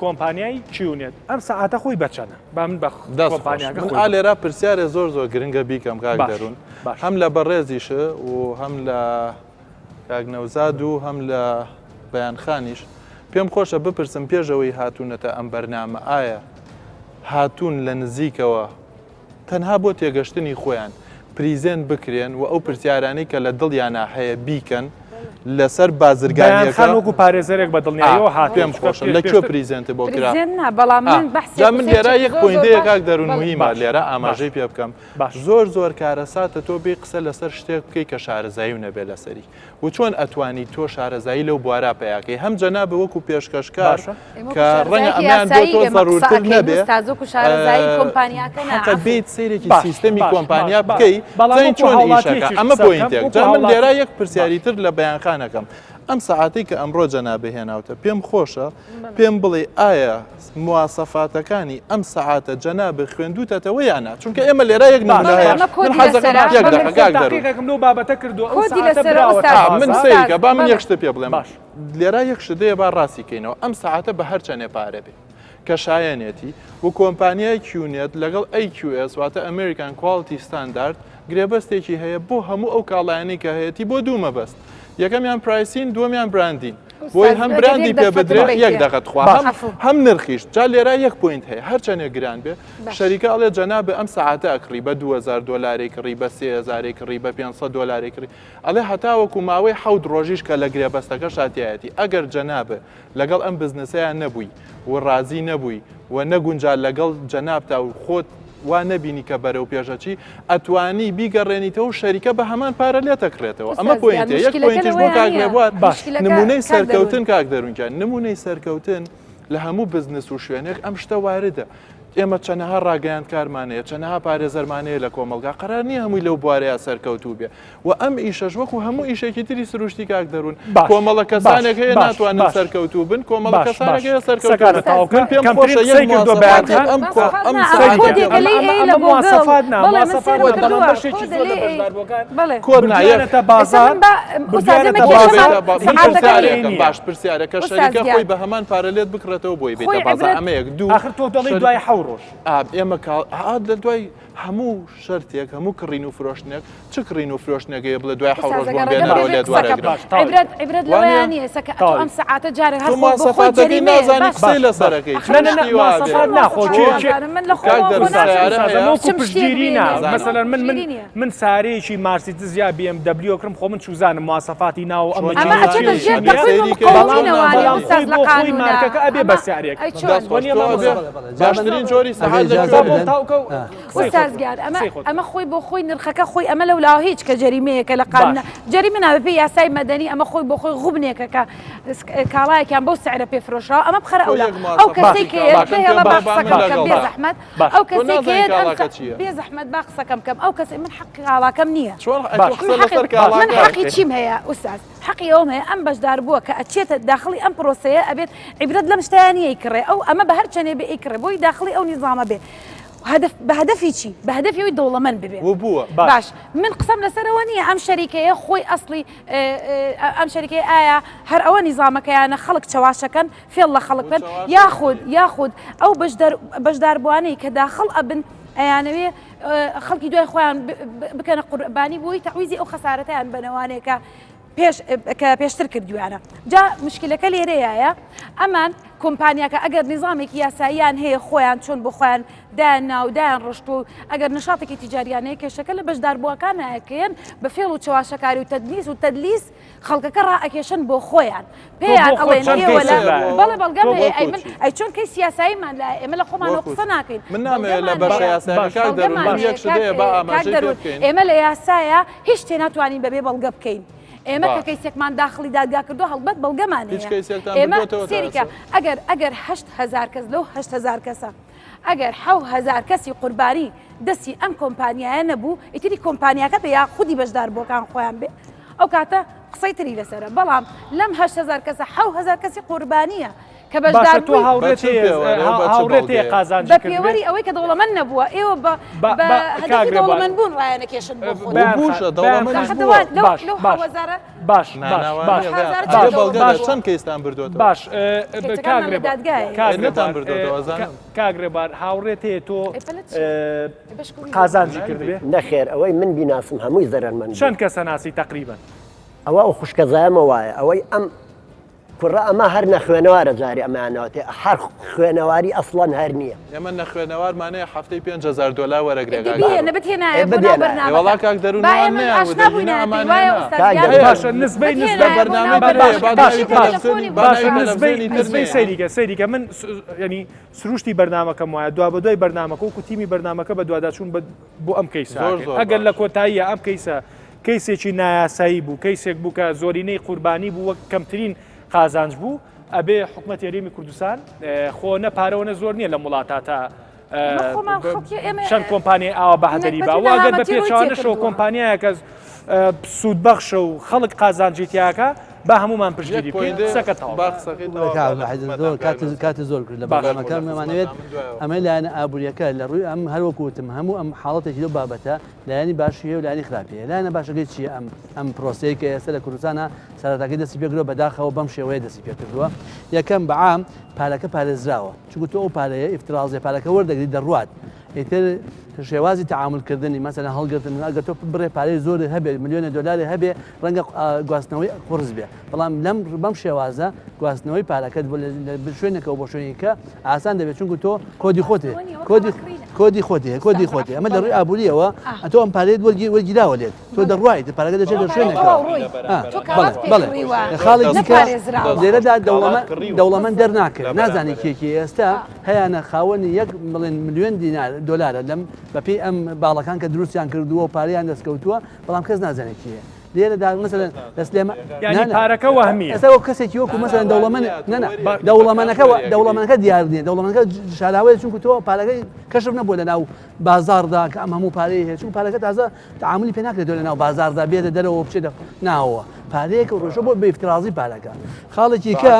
Speaker 1: کۆمپانیای QNET ئەم سەعاتە خۆی بەچەنە با من بە کۆمپانیاکە
Speaker 2: من ئا لێرە پرسیارێ زۆر زۆر گرنگە بیکەم کاک دەروون هەم لە بەڕێزیش و هەم لە کاک نەوزاد و هەم لە بەیان خانیش پێم خۆشە بپرسم پێش ئەوەی هاتوونەتە ئەم بەرنامە ئایا هاتوون لە نزیکەوە تەنها بۆ تێگەشتنی خۆیان present بکرێن و ئەو پرسیارانەی کە لە دڵیانا هەیە بیکەن لەسەر بازرگانیەکە
Speaker 1: خان وەکو پارێزەرێک بە دڵنیایەوە هات
Speaker 2: پێم خۆشە لە کوێ present بۆ کرا
Speaker 6: بەڵام من بەحسی
Speaker 2: جا من لێرە یەک point ەیە کاک دەروون مهمە لێرە ئاماژەی پێ بکەم زۆر زۆر کارەساتە تۆ بێی قسە لەسەر شتێک بکەی کە شارەزاییو نەبێ لەسەری و چۆن ئەتوانی تۆ شارەزایی لەو بوارا پەیاکەی هەم جەنابت وەکو پێشکەشکار کە ڕەنگە ئەمەیان بۆ تۆ زەرورتر نەبێ حەقە بێیت سەیرێکی سیستەمی کۆمپانیا بکەی بزانین چۆن ئیشەکە ئەمە point ێک جا من لێرە یەک پرسیاری تر لە بەیان خان ئەکەم ئەم سەعاتەی کە ئەمڕۆ جەنابت هێناوتە پێم خۆشە پێم بڵێ ئایا مواسەفاتەکانی ئەم سەعاتە جەنابت خوێندوتەتەوە یا نا چونکە ئێمە لێرە یەک نمونە هەیە من حەزەکەم یەک دەقە کاک دەروون
Speaker 1: تاقیقێکم لەو بابەتە کردووە ئەو
Speaker 6: کۆدی
Speaker 1: سەعاتە
Speaker 6: لەسەرە
Speaker 1: براوەتە
Speaker 6: ئوستاز.
Speaker 2: آ، من
Speaker 1: بازاڕ.
Speaker 2: سەیرکە با من
Speaker 6: بەڵێ.
Speaker 2: یەک شتت پێ بڵێم
Speaker 1: باش.
Speaker 2: لێرە یەک شت هەیە با ڕاستی کەینەوە ئەم سەعاتە بە هەر چەنێ پارە بێ کە شایەنێتی و کۆمپانیای QNET لەگەڵ AQS واتە American Quality Standard گرێبەستێکی هەیە بۆ هەموو ئەو کاڵایانەی کە هەیەتی بۆ دوو مەبەست یەکەمیان pricing دووەمیان branding بۆی هەم brand ی پێ بدرێ یەک دەقە تخوا هەم نرخیش جا لێرە یەک point هەیە هەرچەنێ گران بێ شەریکە ئەڵێ جەنابێ ئەم سەعاتە ئەکڕی بە 2000 دۆلاری کڕی بە 3000 کڕی بە 500 دۆلاری کڕی ئەڵێ هەتاوەکو ماوەی حەوت ڕۆژیش کە لە گرێبەستەکە شاتیایەتی ئەگەر جەنابێ لەگەڵ ئەم بزنسەیان نەبووی و ڕازی نەبووی و نەگونجا لەگەڵ جەنابتا و خۆت. وا نەبینی کە بەرەو پێشەچی ئەتوانی بیگەڕێنیتەوە و شەریکە بە هەمان پارە لێتەکڕێتەوە ئەمە
Speaker 6: ئوستاز گیان
Speaker 2: point ە یەک
Speaker 6: مشکلەکە
Speaker 2: point یش بۆ
Speaker 6: لەوەیا
Speaker 2: کاک
Speaker 6: نییە
Speaker 2: ڕێبوار
Speaker 1: باش
Speaker 6: مشکلەکە
Speaker 2: نمونەی
Speaker 6: کاک دەروون
Speaker 2: سەرکەوتن کاک دەروون گیان نمونەی سەرکەوتن لە هەموو بزنس و شوێنێک ئەم شتە واردە ئێمە چەنەها ڕاگەیاندکارمان هەیە چەنەها پارێزەرمان هەیە لە کۆمەڵگا قەرار نییە هەمووی لەو بوارەیە سەرکەوتوو بێ و ئەم ئیشەش وەکو هەموو ئیشێکی تری سروشتی کاک دەروون
Speaker 1: باش
Speaker 2: کۆمەڵە
Speaker 1: باش
Speaker 2: کەسانێک هەیە
Speaker 1: باش
Speaker 2: ناتوانن
Speaker 1: باش
Speaker 2: سەرکەوتوو بن کۆمەڵە
Speaker 1: باش
Speaker 2: کەسانێک
Speaker 1: باش
Speaker 2: هەیە سەرکەوتوو
Speaker 1: قسەکانت
Speaker 2: بن
Speaker 1: تەواو
Speaker 2: من
Speaker 1: کە
Speaker 2: پێم
Speaker 1: کەمترین
Speaker 2: خۆشە یەک
Speaker 1: قسەی کردووە بەیان
Speaker 2: مواسەفاتێک
Speaker 1: خان
Speaker 2: ئەم
Speaker 6: باس
Speaker 2: کۆ
Speaker 6: خات
Speaker 2: ئەم
Speaker 6: نا ئەمە
Speaker 2: سەعاتە
Speaker 6: کۆدێکە
Speaker 2: پێم
Speaker 6: لێی
Speaker 1: ئەمە
Speaker 6: ئەی لە
Speaker 1: ئەمە
Speaker 6: گۆگڵ
Speaker 1: مواسەفات نا
Speaker 6: بەڵێ من
Speaker 1: مواسەفات
Speaker 6: سەیرم
Speaker 1: نا بەڵام
Speaker 6: کردووە
Speaker 1: بەشێکی
Speaker 6: کۆدە
Speaker 1: زۆر لە
Speaker 6: لێی ئەی
Speaker 1: بەشداربووەکان
Speaker 6: بەڵێ
Speaker 2: کۆر نا یەک
Speaker 1: بردوویانەتە
Speaker 6: ئێستا
Speaker 1: بازاڕ
Speaker 6: من با ئوستاز ئێمە
Speaker 1: بردوویانەتە
Speaker 6: کێشەمان
Speaker 1: بازاڕ
Speaker 2: با من
Speaker 6: سەعاتەکە
Speaker 2: پرسیارێکم
Speaker 1: نییە.
Speaker 2: باش پرسیارەکە
Speaker 6: ئوستاز
Speaker 2: شەریکە
Speaker 6: گیان
Speaker 2: خۆی بە هەمان پارە لێت بکڕێتەوە بۆی بێتە
Speaker 6: خۆی
Speaker 2: بازاڕ
Speaker 6: عیبرەت
Speaker 2: ئەمە یەک دوو
Speaker 1: ئاخر تۆ دەڵێی
Speaker 2: شەریکە
Speaker 1: دوای حەو ڕۆژ
Speaker 2: ئا ئێمە کاڵ ئا لە دوای هەموو شەرتێک هەموو کڕین و فرۆشتنێک چ کڕین و فرۆشتنێک هەیە بڵێ دوای حەو ڕۆژ
Speaker 6: ئوستاز
Speaker 2: بۆم
Speaker 6: ئەگەر ڕێگە
Speaker 2: بێنەرەوە
Speaker 6: بدەی
Speaker 2: لێت
Speaker 6: قسەکەم
Speaker 2: وەرەگرم
Speaker 1: باش تەواوی
Speaker 6: عیبرەت عیبرەت
Speaker 2: وانە
Speaker 6: لەوەیا نییە ئێستا کە ئەتۆ
Speaker 1: تەواوی
Speaker 6: ئەم سەعاتە جارێک
Speaker 2: تۆ
Speaker 6: هەر خۆی بۆ خۆی
Speaker 2: مواسەفاتەکەی
Speaker 6: جەریمەیە
Speaker 2: نازانی
Speaker 6: باش
Speaker 2: قسەی
Speaker 1: باش باش
Speaker 2: لەسەرەکەی
Speaker 6: ئەخ
Speaker 2: چ
Speaker 1: نا نا نا
Speaker 2: شتی وا بێ
Speaker 1: مواسەفات
Speaker 6: چۆن
Speaker 1: نا خۆ
Speaker 6: مواسەفات
Speaker 1: کێ کێ
Speaker 6: نازانم من لە
Speaker 2: کاک
Speaker 6: خۆمەوە
Speaker 2: دەروون
Speaker 6: خۆ نازانم
Speaker 2: سەیارە
Speaker 1: ئوستاز
Speaker 2: هەیە
Speaker 1: ئەمە وەکو
Speaker 6: چم شتێک
Speaker 1: پشتگیری
Speaker 6: بێنێ
Speaker 1: نا
Speaker 2: نازانم
Speaker 1: مەسەلەن من من
Speaker 6: پشتگیری نییە
Speaker 1: من سارەیەکی مارسیدس یا بی ئێم دەبلیۆ کڕم خۆ من چوزانم مواسەفاتی ناو ئەمە
Speaker 2: چۆن
Speaker 6: ئەمە
Speaker 1: چیە
Speaker 6: ئەچێتە
Speaker 1: چیە
Speaker 2: نازانی
Speaker 6: ژێر
Speaker 1: چیە
Speaker 2: ئەبێ
Speaker 1: نییە
Speaker 6: تەقویم و
Speaker 2: سەیری کەی
Speaker 1: بەڵام
Speaker 2: چۆن
Speaker 6: مقەومینەوانێ
Speaker 1: بەڵام
Speaker 2: نازانی
Speaker 6: ئوستاز
Speaker 1: خۆی
Speaker 6: لە
Speaker 1: بۆ خۆی
Speaker 6: قانونا
Speaker 1: مارکەکە ئەبێ
Speaker 6: ئەمە
Speaker 1: بە سعرێک
Speaker 6: ئەی چۆن
Speaker 2: دەست خۆش
Speaker 1: وەنیە
Speaker 2: تۆ
Speaker 1: مامۆستا
Speaker 2: ئەبێ
Speaker 5: بەڵێ بەڵێ جا من
Speaker 2: باشترین جۆری
Speaker 5: ئەگەر
Speaker 2: سەعات لە
Speaker 5: ئیجازە
Speaker 2: کوێ
Speaker 1: با بۆ
Speaker 5: بدەن
Speaker 1: تاوکە و
Speaker 5: آه.
Speaker 1: قسەی خۆت
Speaker 6: ئوستاز
Speaker 1: بکە
Speaker 6: گیان ئەمە
Speaker 1: قسەی خۆت
Speaker 6: ئەمە
Speaker 1: بکە
Speaker 6: خۆی بۆ خۆی نرخەکە خۆی ئەمە لەولاوە هیچ کە جەریمەیەکە لە
Speaker 1: باش
Speaker 6: قانونا جەریمە نا بەپێی یاسای مەدەنی ئەمە خۆی بۆ خۆی غوبنێکە کە کاڵایەکیان بەو سعرە پێ فرۆشراوە ئەمە بخەرە
Speaker 2: تۆ
Speaker 6: ئەولا
Speaker 2: یەک
Speaker 6: ئەو
Speaker 2: مواسەفاتی
Speaker 6: کەسەی
Speaker 1: باش
Speaker 6: کە یەت
Speaker 2: کاڵاکەم پێ
Speaker 6: بهێڵە با
Speaker 2: بڵێ با من
Speaker 6: قسەکەم بکەم
Speaker 2: لەگەڵ
Speaker 6: بێ
Speaker 2: با
Speaker 6: زەحمەت
Speaker 1: باش
Speaker 6: ئەو
Speaker 2: تۆ
Speaker 6: کەسەی کە
Speaker 2: نازانی
Speaker 6: یەت ئەم
Speaker 2: کاڵاکە چییە
Speaker 6: بێ زەحمەت با قسەکەم بکەم ئەو کەسەی من حەقی کاڵاکەم نییە
Speaker 2: چۆن ئەتۆ
Speaker 1: باش
Speaker 2: قسە
Speaker 6: من حەقی
Speaker 2: لەسەر
Speaker 1: باش
Speaker 6: من
Speaker 2: کاڵاکە
Speaker 6: حەقی
Speaker 2: ئەکەی
Speaker 6: چیم هەیە ئوستاز حەقی ئەوم هەیە ئەم بەشدار بووە کە ئەچێتە داخڵی ئەم پرۆسەیە ئەبێت عیبرەت لەم شتەیان نییە ئەیکڕێ ئەو ئەمە بە هەر چەنێ بێ ئەیکڕێ بۆی داخڵی ئەو نیزامە بێ هەدەف بە هەدەفی چی بە هەدەفی ئەوی دەوڵەمەند ببێ
Speaker 2: و بووە
Speaker 1: باش
Speaker 6: باش من قسەم لەسەرەوە نییە ئەم شەریکەیە خۆی ئەسڵی ئەم شەریکەیە ئایا هەر ئەوە نیزامەکەیانە خەڵک چەواشەکەن فێڵ لە خەڵک بکەن یاخود یاخود ئەو بەشداربووانەی کە داخڵ ئەبن ئەیانەوێ خەڵکی دوای خۆیان بکەنە قوربانی بۆی تەعویزی ئەو خەسارەتیان بەنەوانێکە پێش کە پێشتر کردویانە جا مشکلەکە لێرەیە ئەمان کۆمپانیاکە ئەگەر نیزامێکی یاساییان هەیە خۆیان چۆن بۆ خۆیان دایان ناو دایان ڕشت و ئەگەر نشاتێکی تیجاریان هەیە کێشەکە لە بەشداربووەکان نایەکەیەن بە فێڵ و چەواشەکاری و تەدنیس و تەدلیس خەڵکەکە ڕائەکێشن بۆ خۆیان پێیان ئەڵێن ئێوە لە بەڵێ بەڵگەم هەیە ئەی من ئەی چۆن کەیسی یاساییمان لایە ئێمە لە خۆمانەوە قسە ناکەین
Speaker 2: من نامەوێت لە بەشە یاساییەکە کاک دەروون من یەک شت هەیە با ئاماژەی پێ بکەین
Speaker 6: ئێمە لە یاسایە هیچ شتێ ناتوانین بەبێ بەڵگە بکەین ئێمە کە کەیسێکمان داخڵی دادگا کردو هەڵبەت بەڵگەمان
Speaker 2: هیچ کەیسێکتان
Speaker 6: ئێمە
Speaker 2: بردووەتەوە تا
Speaker 6: سێریکە
Speaker 2: ئێستا؟
Speaker 6: ئەگەر ئەگەر 8000 کەس لەو 8000 کەسە ئەگەر 7000 کەسی قوربانی دەستی ئەم کۆمپانیایە نەبوو ئیتری کۆمپانیاکە بێ یا خودی بەشداربووەکان خۆیان بێ ئەو کاتە قسەی تری لەسەرە بەڵام لەم 8000 کەسە 7000 کەسی قوربانیە کە
Speaker 1: باشە
Speaker 6: بەشدار
Speaker 1: تۆ
Speaker 6: بووی
Speaker 1: هاوڕێت
Speaker 2: بە چ پێوەرێ و بە چ
Speaker 1: هاوڕێت هەیە
Speaker 2: بەڵگەیەک؟
Speaker 1: قازانجی
Speaker 6: بە
Speaker 1: کردبێت؟
Speaker 6: پێوەری ئەوەی کە دەوڵەمەند نەبووە ئێوە بە
Speaker 1: با
Speaker 6: بە
Speaker 1: با
Speaker 6: هەدەفی
Speaker 1: کاک رێبوار
Speaker 6: دەوڵەمەند بوون ڕایانەکێشن بۆ خۆتان
Speaker 1: بەیان
Speaker 2: بووشە
Speaker 1: خان بەیان
Speaker 2: دەوڵەمەندیش
Speaker 1: خان
Speaker 6: ئاخە
Speaker 2: بووە
Speaker 6: دەوا لەو
Speaker 1: باش
Speaker 6: لەو
Speaker 1: باش
Speaker 6: هەوەزارە
Speaker 1: باش
Speaker 2: نا
Speaker 1: باش
Speaker 2: نا
Speaker 1: باش
Speaker 2: وانیە
Speaker 6: هەزار
Speaker 2: بەیان
Speaker 6: چەند
Speaker 2: ئەبێ
Speaker 1: باش
Speaker 2: بەڵگە
Speaker 6: دەوڵەمەند
Speaker 1: باش
Speaker 2: بێت چەند کەیستان بردووەتەوە
Speaker 1: باش اه، ب- کاک
Speaker 6: کەیسەکانمان لە
Speaker 1: رێبوار
Speaker 6: دادگایە
Speaker 1: کاک
Speaker 2: ئێ نەتان
Speaker 1: رێبوار اه،
Speaker 2: بردووەتەوە
Speaker 1: کا-
Speaker 2: ئەزانم
Speaker 1: کاک رێبوار هاوڕێت هەیە تۆ
Speaker 6: ئێ پەلە چیە
Speaker 1: اه،
Speaker 6: ئێ بەشکو بیبەین.
Speaker 1: قازانجی کردبێ
Speaker 4: نەخێر ئەوەی من بیناسم هەمووی زەرەرمەند بوو.
Speaker 1: چەند کەسە ناسی تەقریبەن؟
Speaker 4: ئەوە ئەو خوشکەزایەمە وایە ئەوەی ئەم کوڕە ئەمە هەر نەخوێنەوارە جارێ ئەمەیان ناوتێ هەر خوێنەواری ئەسڵەن هەر نییە.
Speaker 2: ئێمە نەخوێنەوارمان هەیە هەفتەی 5000 دۆلار وەرەگرێ
Speaker 6: دە
Speaker 2: کاک
Speaker 6: بیهێنە
Speaker 2: دەروون.
Speaker 6: بتهێنایە
Speaker 4: ئێ
Speaker 6: بۆ ناو
Speaker 4: بدێنایە.
Speaker 2: ئێ
Speaker 6: بەرنامەکە
Speaker 2: وەڵا کاک دەروون
Speaker 6: با
Speaker 2: وان
Speaker 6: ئێمە
Speaker 2: نەیان
Speaker 6: ئاشنا
Speaker 2: وت دەگینا
Speaker 6: بووینایە
Speaker 2: ئەمان
Speaker 6: پێی وایە
Speaker 2: هێنا.
Speaker 6: ئوستاز
Speaker 4: کاک
Speaker 6: گیان
Speaker 4: دەروون.
Speaker 1: باشە نسبەی نسبەی
Speaker 6: بتهێنایە بۆ
Speaker 2: بەرنامەی
Speaker 6: ناو
Speaker 2: تر هەیە
Speaker 1: باش
Speaker 2: با
Speaker 6: بەرنامەکە
Speaker 1: باش
Speaker 2: ناوی
Speaker 1: باش
Speaker 2: تەلەفزیۆنی
Speaker 6: تەلەفۆنی
Speaker 2: با
Speaker 1: باشە
Speaker 2: ناوی
Speaker 6: بۆ
Speaker 1: نسبەی
Speaker 2: تەلەفزیۆنی تر
Speaker 1: نسبەی
Speaker 2: نەیە.
Speaker 1: سەیریکە سەیریکە من ینی سروشتی بەرنامەکەم وایە دوابەدوای بەرنامەکە وەکو تیمی بەرنامەکە بەدواداچوون بە بۆ ئەم کەیسە
Speaker 2: زۆر
Speaker 1: ئەکەین
Speaker 2: زۆر
Speaker 1: ئەگەر لە
Speaker 2: باشە.
Speaker 1: کۆتاییە ئەم کەیسە کەیسێکی نایاسایی بوو کەیسێک بوو کە زۆرینەی قوربانی بوو وەک کەمترین قازانج بوو ئەبێ حکومەتی هەرێمی کوردستان خۆ نە پارەوە نە زۆر نییە لەم وڵاتە تا
Speaker 6: ئێمە خۆمان خەڵکی ئێمە
Speaker 1: چەند کۆمپانیای ئاوا بە هەدەری
Speaker 6: نەگبەتی
Speaker 1: با و ئەگەر بە
Speaker 6: نەهامەتی ڕووی
Speaker 1: پێچەوانەشەوە
Speaker 6: تێکردووە.
Speaker 1: کۆمپانیایەکە سوودبەخشە و خەڵک قازانجی تیاکە با هەمومان
Speaker 2: یەک
Speaker 1: پشتگیری بکەین
Speaker 2: point ێ
Speaker 1: قسەکە تەواو
Speaker 2: با قسەکەی
Speaker 5: بەڵێ
Speaker 2: تەواو
Speaker 5: کاک
Speaker 2: با لە
Speaker 5: عەبدولحەیدەر
Speaker 2: خزمەتان
Speaker 5: زۆر
Speaker 2: کاک
Speaker 5: کاتی
Speaker 2: ناسر.
Speaker 5: کاتی زۆر کرد لە
Speaker 1: باش.
Speaker 5: بەرنامەکە
Speaker 2: لە
Speaker 5: مەمانەوێت
Speaker 2: خزمەتان من دوایەوە.
Speaker 5: ئەمە لایەنە ئابووریەکە لە ڕووی ئەم هەروەکو وتم هەموو ئەم حاڵەتێکی لەو بابەتە لایەنی باشی هەیە و لایەنی خراپی هەیە لایەنە باشەکەی چییە ئەم ئەم پرۆسەیە کە ئێستا لە کوردستانە سەرەتاکەی دەستی پێکردووە بەداخەوە بەم شێوەیە دەستی پێکردووە یەکەم بەعام پارەکە پارێزراوە چونکە تۆ ئەو پارەیە ئیفترازیە پارەکە وەردەگری دەڕوات ئیتر شێوازی تەعامول کردنی مەسەلەن هەڵگرتن ئەگەر تۆ بڕێ پارەی زۆرت هەبێت ملیۆنە دۆلاری هەبێ ڕەنگە گواستنەوەی قورس بێ بەڵام لەم بەم شێوازە گواستنەوەی پارەکەت بۆ لە شوێنێکەوە بۆ شوێنێکە ئاسان دەبێت چونکە تۆ کۆدی خۆت هەیە. کۆدی کۆدی خۆتی هەیە کۆدی خۆتی ئەمە لە ڕووی ئابووریەوە ئەتۆ ئەم پارەیەت وەرگی وەرگیراوە لێت تۆ دەڕوایت پارەکە دەچێتە شوێنێکەوە بەڵێ خاڵێک دیکە لێرەدا دەوڵەمەند دەرناکرێت نازانی کێکی ئێستا هەیانە خاوەنی یەک بڵێن ملیۆن دینار دۆلارە لەم بەپێی ئەم باڵەکان کە دروستیان کردووە و پارەیان دەستکەوتووە بەڵام کەس نازانێت کێیە لێرەدا مەسەلەن لە سلێما
Speaker 1: یانی پارەکە وەهمیە
Speaker 5: ئێستا وەک کەسێکی وەکو مەسەلەن دەوڵەمەند نە نە دەوڵەمەنەکە دەوڵەمەنەکە دیار نییە دەوڵەمەنەکە شاراوەیە چونکو تۆ پارەکەی کەشف نەبووە لەناو بازاڕدا کە ئەم هەموو پارەی هەیە چونکو پارەکە تازە تعاملی پێ ناکرێت لە ناو بازاڕدا بێتە دەرەوە بچێتە ناوەوە پارەیەک ڕۆژە بۆ بە افتراضی پارەکە خاڵێکی کە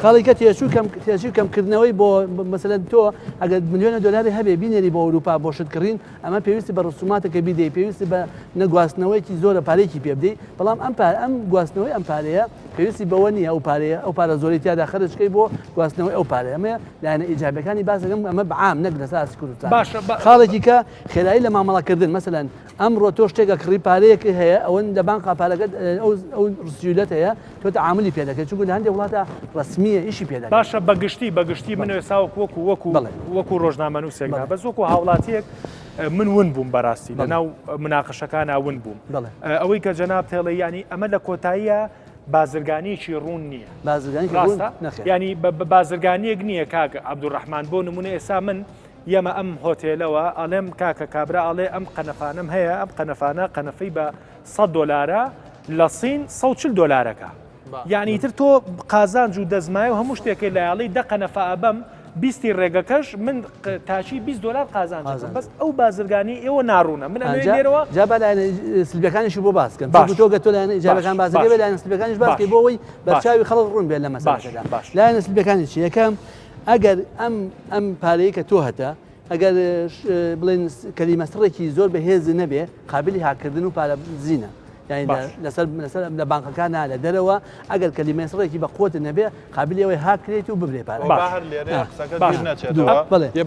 Speaker 5: خاڵی کە تێچوو کەم تێچوو کەمکردنەوەی بۆ مەسەلەن تۆ ئەگەر ملیۆنە دۆلاری هەبێ بینێری بۆ ئەوروپا بۆ شت کڕین ئەمە پێویستی بە ڕسوماتە کە بیدەی پێویستی بە نەگواستنەوەیەکی زۆرە پارێکی پێ بدەی بەڵام ئەم پار ئەم گواستنەوەی ئەم پارەیە پێویستی بەوە نییە ئەو پارەیە ئەو پارە زۆری تیادا خەرجکەی بۆ گواستنەوەی ئەو پارەیە ئەمە لایەنە ئیجابەکانی باسەکەم ئەمە بەعام نەک لەسەر ئاستی کوردستان
Speaker 1: باشە
Speaker 5: خاڵێکی کە خێرایی لە مامەڵەکردن مەسەلەن ئەمڕۆ تۆ شتێک ئەکڕی پارەیەک هەیە ئەوەن لە بانقا پارەکەت ئەو ئەو سیولەت هەیە تۆ تەعاملی پێ دەکەیت چونکە لە هەندێک وڵاتە ڕەسمییە ئیشی پێ دەکەن.
Speaker 1: باشە بە گشتی بە گشتی من ئێستا وەکو وەکو وەکو
Speaker 5: بەڵێ.
Speaker 1: وەکو ڕۆژنامەنووسێک نا
Speaker 5: بەڵێ.
Speaker 1: بەس وەکو هاوڵاتییەک من ون بووم بەڕاستی لە
Speaker 5: بەڵێ.
Speaker 1: ناو مناقەشەکانا ون بووم.
Speaker 5: بەڵێ.
Speaker 1: ئەوەی کە جەنابت هێڵی یانی ئەمە لە کۆتاییە بازرگانییەکی ڕوون نییە.
Speaker 5: بازرگانییەکی ڕوون
Speaker 1: ڕاستە؟
Speaker 5: نەخێر.
Speaker 1: یانی بە بە بازرگانییەک نییە کاک عەبدولڕەحمان بۆ نموونە ئێستا من یەمە ئەم هۆتێلەوە ئەڵێم کاکە کابرا ئەڵێ ئەم قەنەفانەم هەیە ئەم قەنەفانە قەنەفەی بە 100 دۆلارە لە سین 140 دۆلارەکە یعنی تر تۆ قازانج و دەزمایە و هەموو شتێکی لایاڵی دە قەنەفە ئەبەم بیستی ڕێگەکەش من تاچی 20 دلار قازانج بەس ئەو بازرگانی ئێوە ناڕوونە من ئەمەوێ لێرەوە
Speaker 5: جا با لایەنە سلبیەکانیش بۆ باس کەم باش تۆ گە تۆ لایەنە ئیجابەکان باس دەکەی لایەنە سلبیەکانیش باس کەی بۆ ئەوەی بەرچاوی خەڵک ڕوون بێت لە مەسەلەکەدا لایەنە سلبیەکانی چی یەکەم ئەگەر ئەم ئەم پارەیە کە تۆ هەتە ئەگەر بڵێن کەلیمە سڕێکی زۆر بەهێز نەبێ قابلی هاکردن و پارە زینە یعنی لەسەر لەسەر لە بانقەکانە لە دەرەوە ئەگەر کەلیمە سڕێکی بە قوت نەبێ قابلی ئەوەی هاکرێت و ببرێ پارە
Speaker 2: باش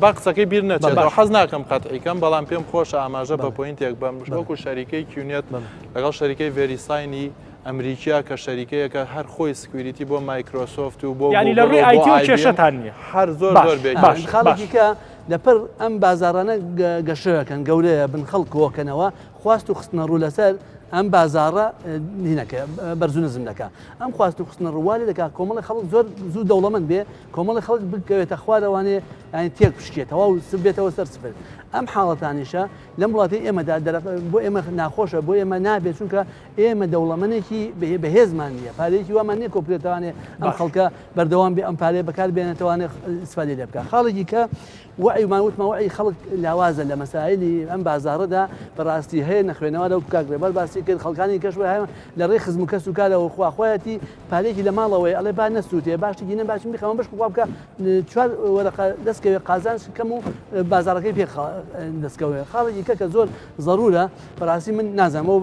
Speaker 2: با قسەکەی بیر نەچێتەوە حەز ناکەم قەتعیکەم بەڵام پێم خۆشە ئاماژە بە point ێک بەم وەکو شەریکەی QNET لەگەڵ شەریکەی VeriSign ی ئەمریکیا کە شەریکەیەکە هەر خۆی security بۆ مایکرۆسۆفت و بۆ
Speaker 1: یانی لە ڕووی IT ەوە کێشەتان نییە
Speaker 2: هەر زۆر زۆر بێ
Speaker 5: باش خاڵێکی کە لەپڕ ئەم بازاڕانە گەشەکەن گەورەیە بن خەڵک کۆکەنەوە خواست و خستنە ڕوو لەسەر ئەم بازاڕە هینەکە بەرز و نزم دەکا ئەم خواست و خستنە ڕوو وا لێ دەکا کۆمەڵی خەڵک زۆر زوو دەوڵەمەند بێ کۆمەڵی خەڵک بکەوێتە خوارەوانێ یانی تێک بشکێت تەواو بێتەوە سەر سفر ئەم حاڵەتانیشە لەم وڵاتی ئێمەدا بۆ ئێمە ناخۆشە بۆ ئێمە نابێت چونکە ئێمە دەوڵەمەنێکی بەهێزمان نییە، پارەیەکی وامان نییە کۆبکرێتەوانێ ئەم خەڵکە بەردەوام بێ ئەم پارەیە بەکار بێنێتەوانێ ئیسفادەی لێ بکات. خاڵێکی کە وەعیمان وتمان وەعی خەڵک لاوازە لە مەسایلی ئەم بازاڕەدا بەڕاستی هەیە نەخوێنەوارە و کاک ڕێبەر باسی کرد خەڵکانی کەش هەیە لە ڕێی خزم و کەس و کارەوە خوا خۆیەتی پارەیەکی لە ماڵەوەی ئەڵێ با نەسووتێ باشتێکی نەم باشم بیخەمە بەشک خوا بکە چوار وەرەقە دەستکەوێ قازانج کەم و بازاڕەکەی پێ دەستکەوێ خاڵێکی کە کە زۆر زەرورە بەڕاستی من نازانم ئەو